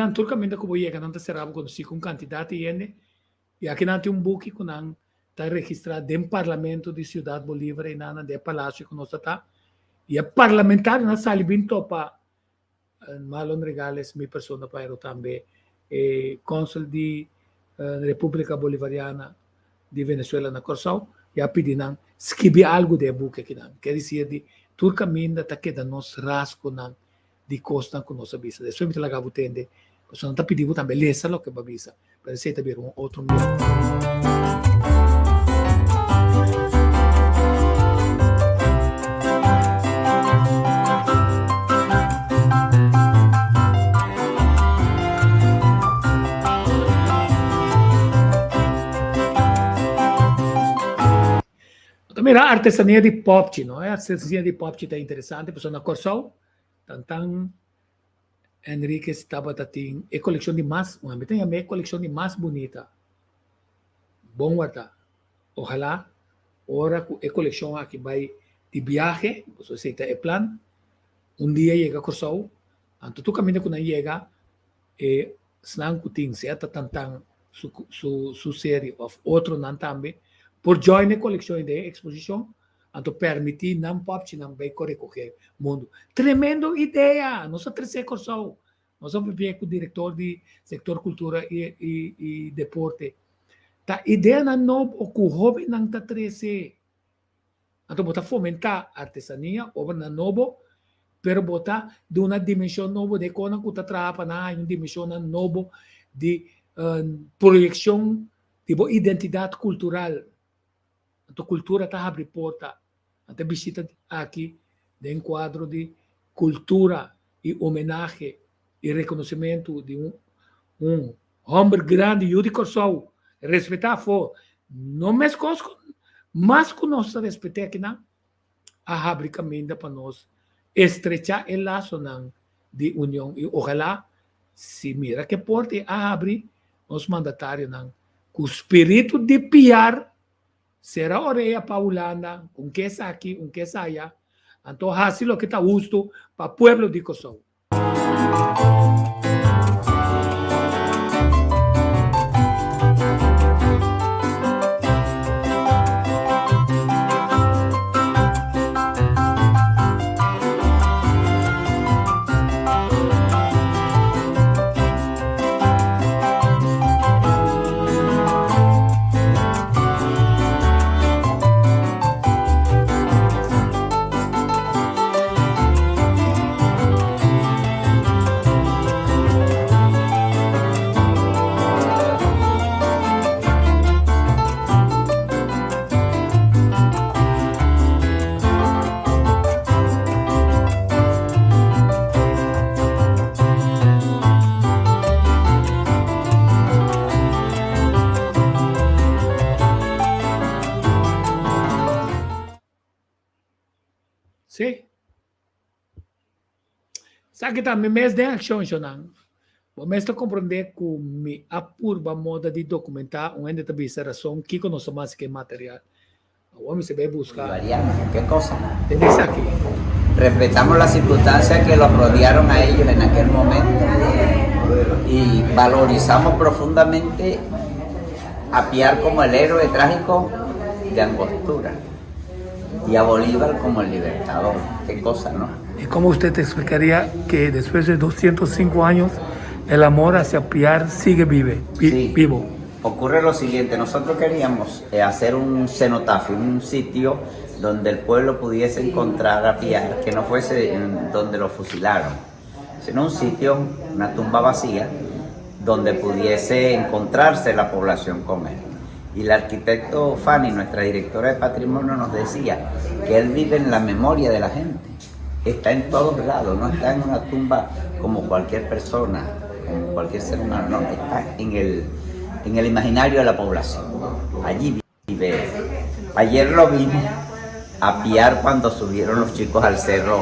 nan tur kaminda ku bo yega nan ta sera bo konosí ku un kantidat di hende i aki nan tin un buki ku nan ta registrá den parlamento di Siudat Bolívar einan den e palasio ku nos ta ta i e parlamentarionan a sali bin topa Marlon Regales, mi persona pero tambe e kònsel di Repúblika Bolivariana di Venezuela na Kòrsou i a pidi nan skibi algu den e buki akinan. Kier disir di tur kaminda ta keda nos rasgonan di kosnan ku nos a bisa. Despues mi ta laga bo tende, pasobra nan ta pidi bo tambe lesa loke bo a bisa, pero esei ta bira un otro miedu. Mira artesania di popchi, no? E artesania di popchi ta interesante, pasobra na Kòrsou Tantan Enriquez tabata tin e kolekshon di mas, mi ta yama e kolekshon di mas bunita. Bon wardá. Ohalá ora ku e kolekshon aki bai di biahe, pasobra esei ta e plan, un dia yega Kòrsou, anto tur kaminda ku nan yega e esnan ku tin sea ta Tantan su su su serie òf otronan tambe por join e kolekshon i den e eksposishon. Anto permití nan pòpchinan bai kore kohe mundu. Tremendo idea! Nos a tresé Kòrsou. Nos a papia ku direktor di sektor kultura i i deporte. Ta ideanan nobo ku hóbennan ta trese. Anto bo ta fomentá artesania, obranan nobo, pero bo ta duna dimenshon nobo den konan ku ta traha pa nan haña un dimenshonnan nobo di proyekshon di bo identidat kultural. Anto kultura ta habri porta. Anto e bishita aki den kuadro di kultura i homenahe i rekonosementu di un un hòmber grandi yu di Kòrsou respetá afó no meskos ku mas ku nos ta respet'é akinan a habri kaminda pa nos estrechá e lasonan di union i ojalá si mira ke porta i a habri nos mandatarionan ku spiritu di piar sera orea pa Hulanda un ke esaki un ke esaya anto hasi loke ta hustu pa pueblo di Kòrsou. Sí. Esaki ta mi mes den akshon, shonnan. Bo mes ta komprondé ku mi a purba moda di dokumentá un hende ta bisa rason kiko nos ta masi ku e material. Awor mi se bai buska. Bolivariano, ke cosa? Tende esaki. Respetamos las circunstancias que los rodearon a ellos en aquel momento y valorizamos profundamente a Piar como el héroe trágico de Angostura y a Bolívar como el libertador. Qué cosa, ¿no? ¿Y cómo usted te explicaría que después de 205 años el amor hacia Piar sigue vive, vi, sí. vivo? Ocurre lo siguiente, nosotros queríamos eh, hacer un cenotafio, un sitio donde el pueblo pudiese encontrar a Piar, que no fuese en donde lo fusilaron, sino un sitio, una tumba vacía, donde pudiese encontrarse la población con él. Y el arquitecto Fanny, nuestra directora de patrimonio, nos decía que él vive en la memoria de la gente. Está en todos lados, no está en una tumba como cualquier persona, como cualquier ser humano, no, está en el, en el imaginario de la población. Allí vive. Ayer lo vimos a piar cuando subieron los chicos al cerro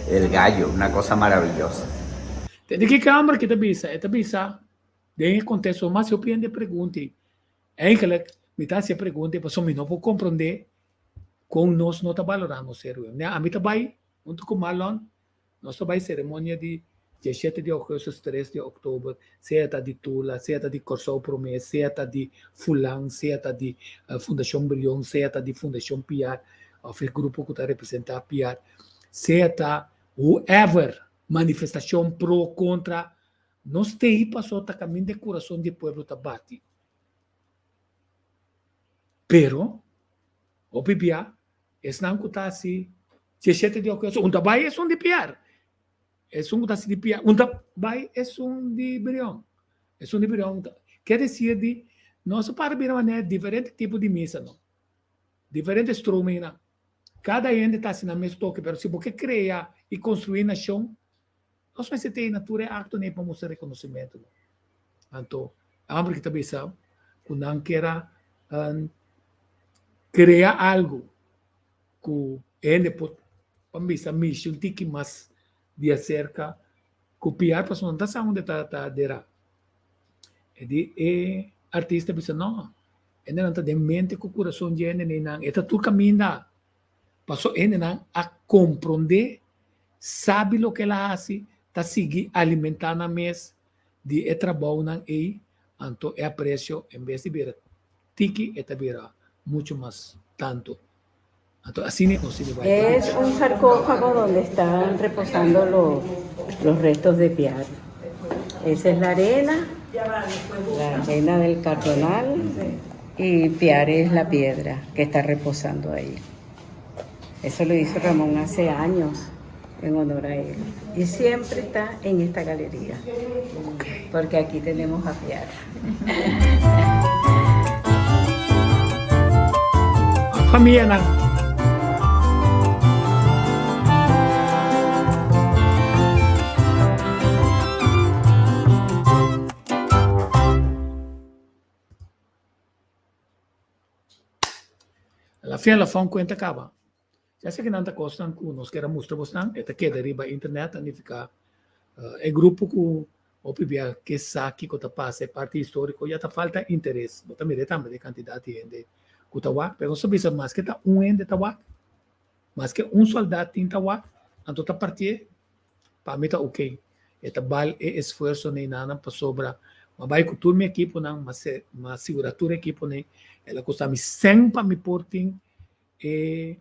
El Gallo, una cosa maravillosa. Tende ki kamer ki ta bisa? E ta bisa den e konteksto mas yo pende pregunta i eigenlijk mi ta hasi e pregunta pasobra mi no por komprondé kon nos no ta balorá nos héroe. Ami ta bai huntu ku Marlon nos ta bai seremonia di. 17 di ougùstùs, 3 di òktober, sea ta di Tula, sea ta di Kòrsou Promé, sea ta di Fulan, sea ta di Fundashon Brion, sea ta di Fundashon Piar òf e grupo ku ta representá Piar, sea ta whoever, manifestashon pro, kontra, nos t'ei pasobra ta kaminda e kurason di e pueblo ta bati. Pero, hopi bia, esnan ku ta hasi 17 di ougùstùs, un ta bai esun di Piar. Esun ku ta hasi di Piar, un ta bai esun di Brion. Esun di Brion ta. Ke desir di nos a para bira manera diferente tipo di misa no. Diferente stroomingnan. Kada hende ta hasi nan mes toke, pero si bo ke krea i konstruí nashon, nos mester tei na tur e aktonan ei pa mustra rekonosementu no. Anto, e hòmber ki ta bisa ku nan kier a krea algu ku hende por pa bisa mishi un tiki mas di aserka ku piar pasobra no ta sa unda ta ta derá. E di e artista bisa no, hendenan ta den mente ku kurason di hende nan e ta tur kaminda pasobra hendenan a komprondé, sabi loke el a hasi, ta sigui alimentá nan mes di e trabounan ei, anto e apresio en bes di bira tiki e ta bira muchu mas tantu. Anto asina e konsidi bai pa Es un sarcófago donde están reposando los, los restos de Piar. Esa es la arena, la arena del cardenal y Piar es la piedra que está reposando ahí. Eso lo hizo Ramón hace años en honor a él. Y siempre está en esta galería, porque aquí tenemos a Piar. Famianan. La fin la fon cuenta caba. Ya sé que nan ta cosnan cu nos kier a mustra bosnan, e ta keda riba internet, ta nifica e grupo cu hopi bia ke sa kico ta pasa, e parti historico, ya ta falta interes. Bo ta mira tambe e cantidad di hende cu ta wak, pero nos ta bisa maske ta un hende ta wak, maske un soldat tin ta wak, anto ta partié, pa mi ta ok. E ta bal e esfuerso neinanan pasobra m'a bai cu tur mi equiponan, m'a sigura tur equiponan, el a costa mi cen pa mi por tin e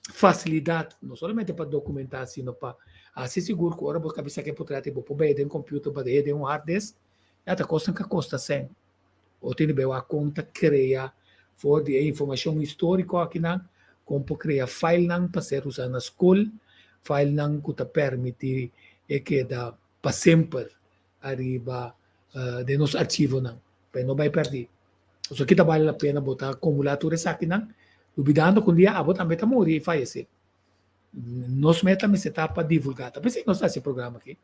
facilidad no solamente pa documenta sino pa haci sigur cu ora bo cabisa ke portret bo por bay den computer pa dehe den un hard disk ya ta cosnan ca costa cen bo tin di bay wak con ta crea for di e informacion historico akinan con por crea filenan pa ser usa na school filenan cu ta permiti e keda pa semper ariba den nos archivonan pa e no bay perdi. Pasobra kita bale la pena bo ta acumula tur esakinan lubidando cu un dia abo tambe ta muri y fayece. Nos meta mester ta pa divulga. Ta p'esei nos ta haci e programa aki.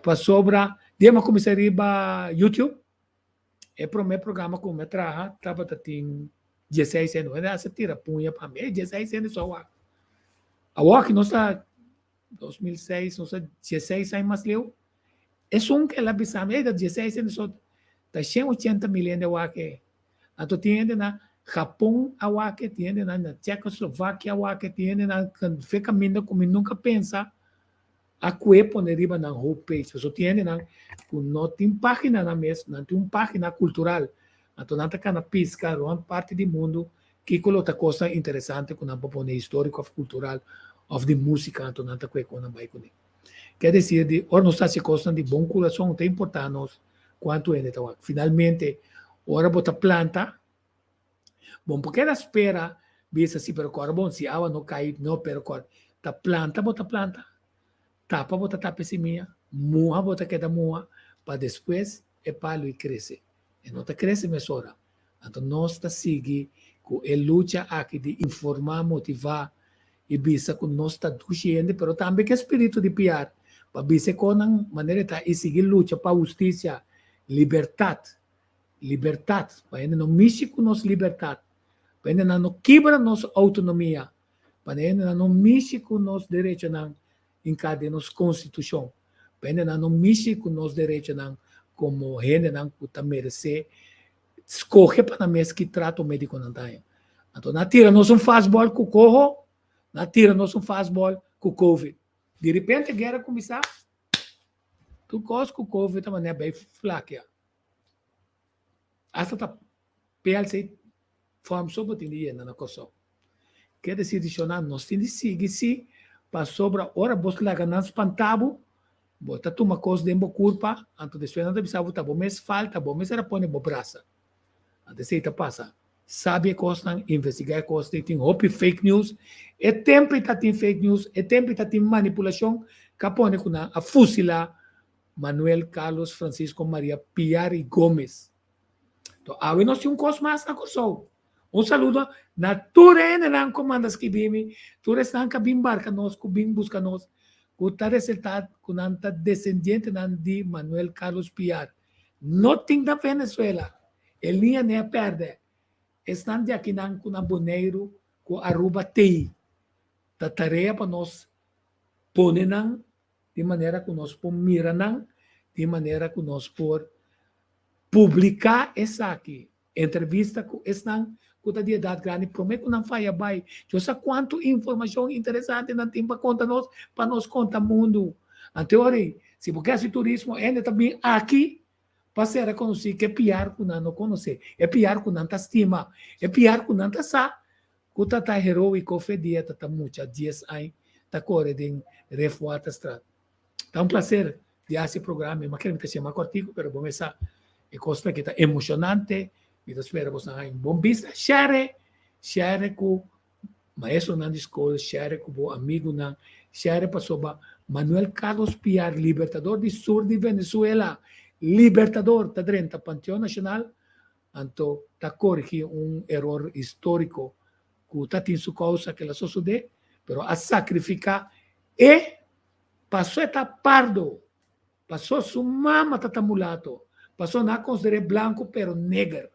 Pasobra dia mi a cuminsa riba YouTube, e prome programa cu mi a traha tabata tin dieseis hende. Hende a tira puña pa mi, ey dieseis hende so awak. Awor nos ta 2006, nos ta dieseis aña mas leu. Esun ku el a bisa mi, ey ta dieseis hende so, ta shen ochenta mil hende a wak e. Anto tin hende na Japon a wak e, tin hende na Checoslovakia a wak e, tin hende na fe kaminda ku mi nunka pensa a kue pone riba nan home page. Pasobra tin hendenan ku no tin pagina nan mes, nan tin un pagina kultural. Anto nan ta kana piska rònt parti di mundu kiko lo ta kosnan interesante ku nan por pone historiko òf kultural òf di músika, anto nan ta kue kon nan bai kuné. Ke desir di ora nos ta hasi kosnan di bon kurason ta importá nos kuantu hende ta wak. Finalmente ora bo ta planta bo no por keda spera bisa si pero kòrda bon si awa no kai no pero kòrda ta planta bo ta planta tapa bo ta tapa e simia muha bo ta keda muha pa despues e palu i krese. E no ta krese mesora. Anto nos ta sigui ku e lucha aki di informá, motivá i bisa ku nos ta dushi hende pero tambe ku e spiritu di piar pa bisa e konan manera e ta i sigui lucha pa hustisia, libertat, libertat, pa hende no mishi ku nos libertat, pa hendenan no kibra nos outonomia, pa hendenan no mishi ku nos derechonan hinká den nos konstitushon, pa hendenan no mishi ku nos derechonan komo hendenan ku ta meresé skohe pa nan mes ki trato médiko nan ta haña. Anto nan a tira nos un fastball ku koho, nan a tira nos un fastball ku covid. Di repente guera kuminsá. Tur kos ku Covid ta manera bai flakia. Asta ta PLC form so bo tin di yena na Kòrsou. Ke desir di shona nos tin di sigui si pasobra ora bos laga nan spanta bo, bo ta tuma kos den bo kurpa, anto despues nan ta bisa bo ta bo mes falta, bo mes era pone bo brasa. Anto esei ta pasa. Sabi e kosnan, investigá e kosnan, tin hopi fake news. E tempu ei ta tin fake news, e tempu ei ta tin manipulashon ku a pone ku nan a fusilá Manuel Carlos Francisco Maria Piar y Gomez. To awe nos tin un kos mas na Kòrsou. Un saludo na tur e hendenan ku manda skibi mi, tur esnan ku a bin barka nos, ku bin buska nos, ku ta resaltá ku nan ta desendientenan di Manuel Carlos Piar. No tin na Venezuela. E liña ne a pèrdè. Esnan di akinan ku na Boneiru ku Aruba tei. Ta tarea pa nos pone nan di manera ku nos por mira nan, di manera ku nos por publiká esaki, entrevista ku esnan ku ta di edat grandi promé ku nan faya bai. Dios sa kuantu informashon interesante nan tin pa konta nos, pa nos konta mundu. Anto ora ei, si bo ke hasi turismo, hende ta bin aki pa ser rekonosí ku e piar ku nan no konosé, e piar ku nan ta stima, e piar ku nan ta sa ku ta ta heroiko fe dia ta ta mucha dies añ ta kore den Refwaterstraat. Ta un placer di hasi e programa, mi kere mi ta shema kortiku pero bo mes sa e kosnan aki ta emoshonante, mi ta spera boso haña un bon bista, share, share ku maestronan di skol, share ku bo amigunan, share pasobra Manuel Carlos Piar, libertador di sur di Venezuela, libertador ta drenta Panteon Nacional, anto ta korigí un eror históriko ku ta tin su kousa ke la sosodé, pero a sakrifiká e paso e ta pardo, paso su mama ta ta mulato, paso nan a konsider'é blanku pero neger,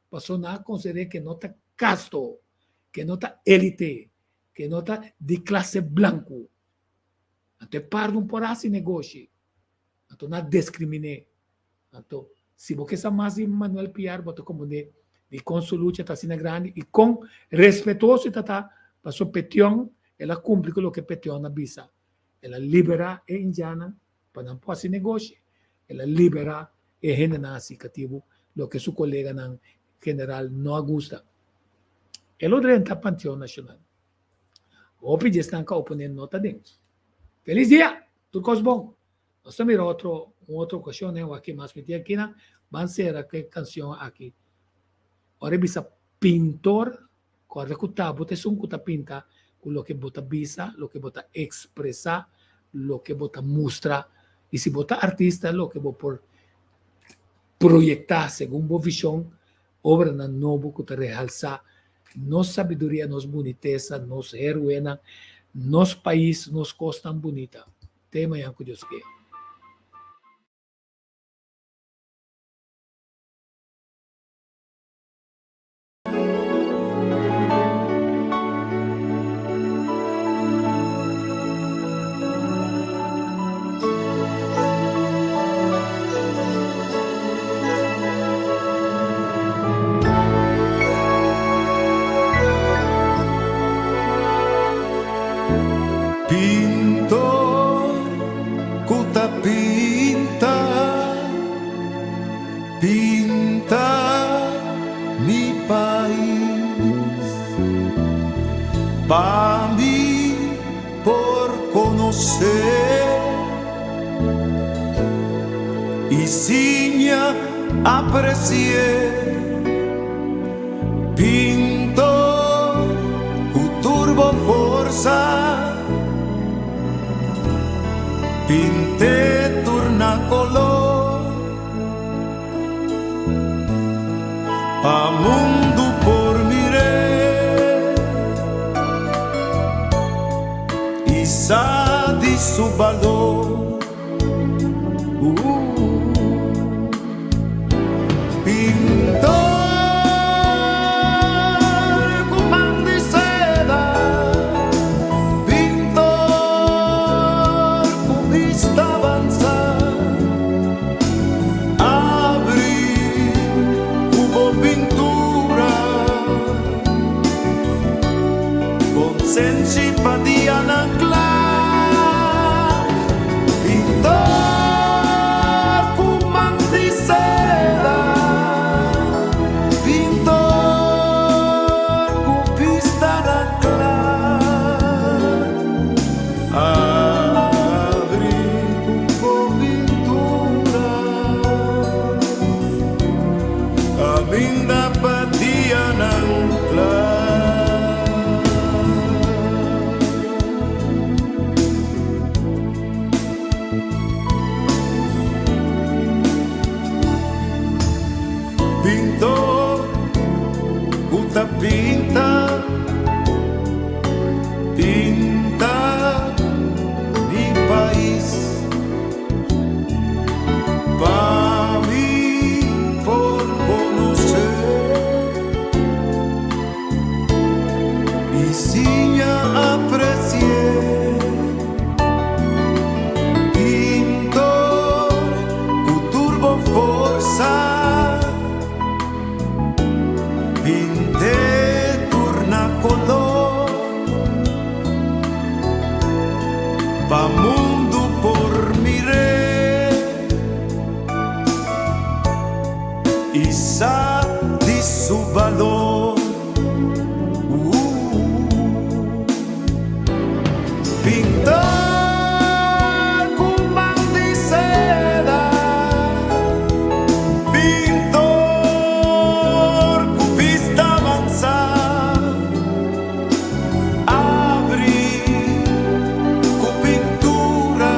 paso nan a konsider'é ke no ta kasto, ke no ta élite, ke no ta di klase blanku. Anto e pardo un por hasi negoshi, anto nan a deskriminé. Anto, si bo ke sa mas di Manuel Piar, bo ta komprendé dikon su lucha ta asina grandi i kon respetuoso e ta ta pasobra Petion, el a kumpli ku loke Petion a bisa. El a liberá e indiannan pa nan por hasi negoshi. El a liberá e hendenan hasi katibu, loke su koleganan general no a gusta. El lo drenta Panteon Nashonal. Hopi di esnan ku a oponé no ta den. Felis dia! Tur kos bon! Nos ta mira otro un otro ocasion den wak mas mi tin akinan ban sera ku e cancion aki. Ora e bisa pintor corda ku ta bo ta esun ku ta pinta ku loke bo ta bisa, loke bo ta expresa, loke bo ta mustra y si bo ta artista loke bo por proyecta segun bo vision obranan nobo ku ta rehalsa nos sabiduria, nos bunitesa, nos heruenan, nos pais, nos cosnan bunita. Te mañan ku Dios ke. Pintor ku ta pinta, pinta mi pais. Pa mi por konosé i siña apresi'é. Pintor ku tur bo forsa, pint'é tur na kolor, pa mundu por mir'é i sa di su balor. Pintor ku man di seda, pintor ku bista avansa, abri ku bo pintura, konsenshi pa dianan kla. Pa mundu por mir'é i sa di su balor. Pintor ku man di seda, pintor ku bista avansá, abri ku pintura,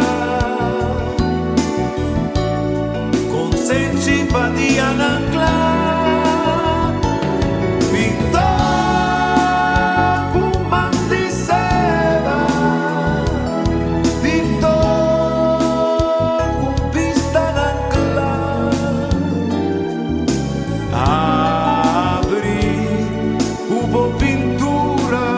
konsenshi pa dianan kla. Pintor ku man di seda, pintor ku bistanan kla. Abri ku bo pintura,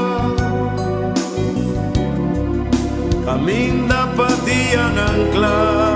kaminda pa dianan kla.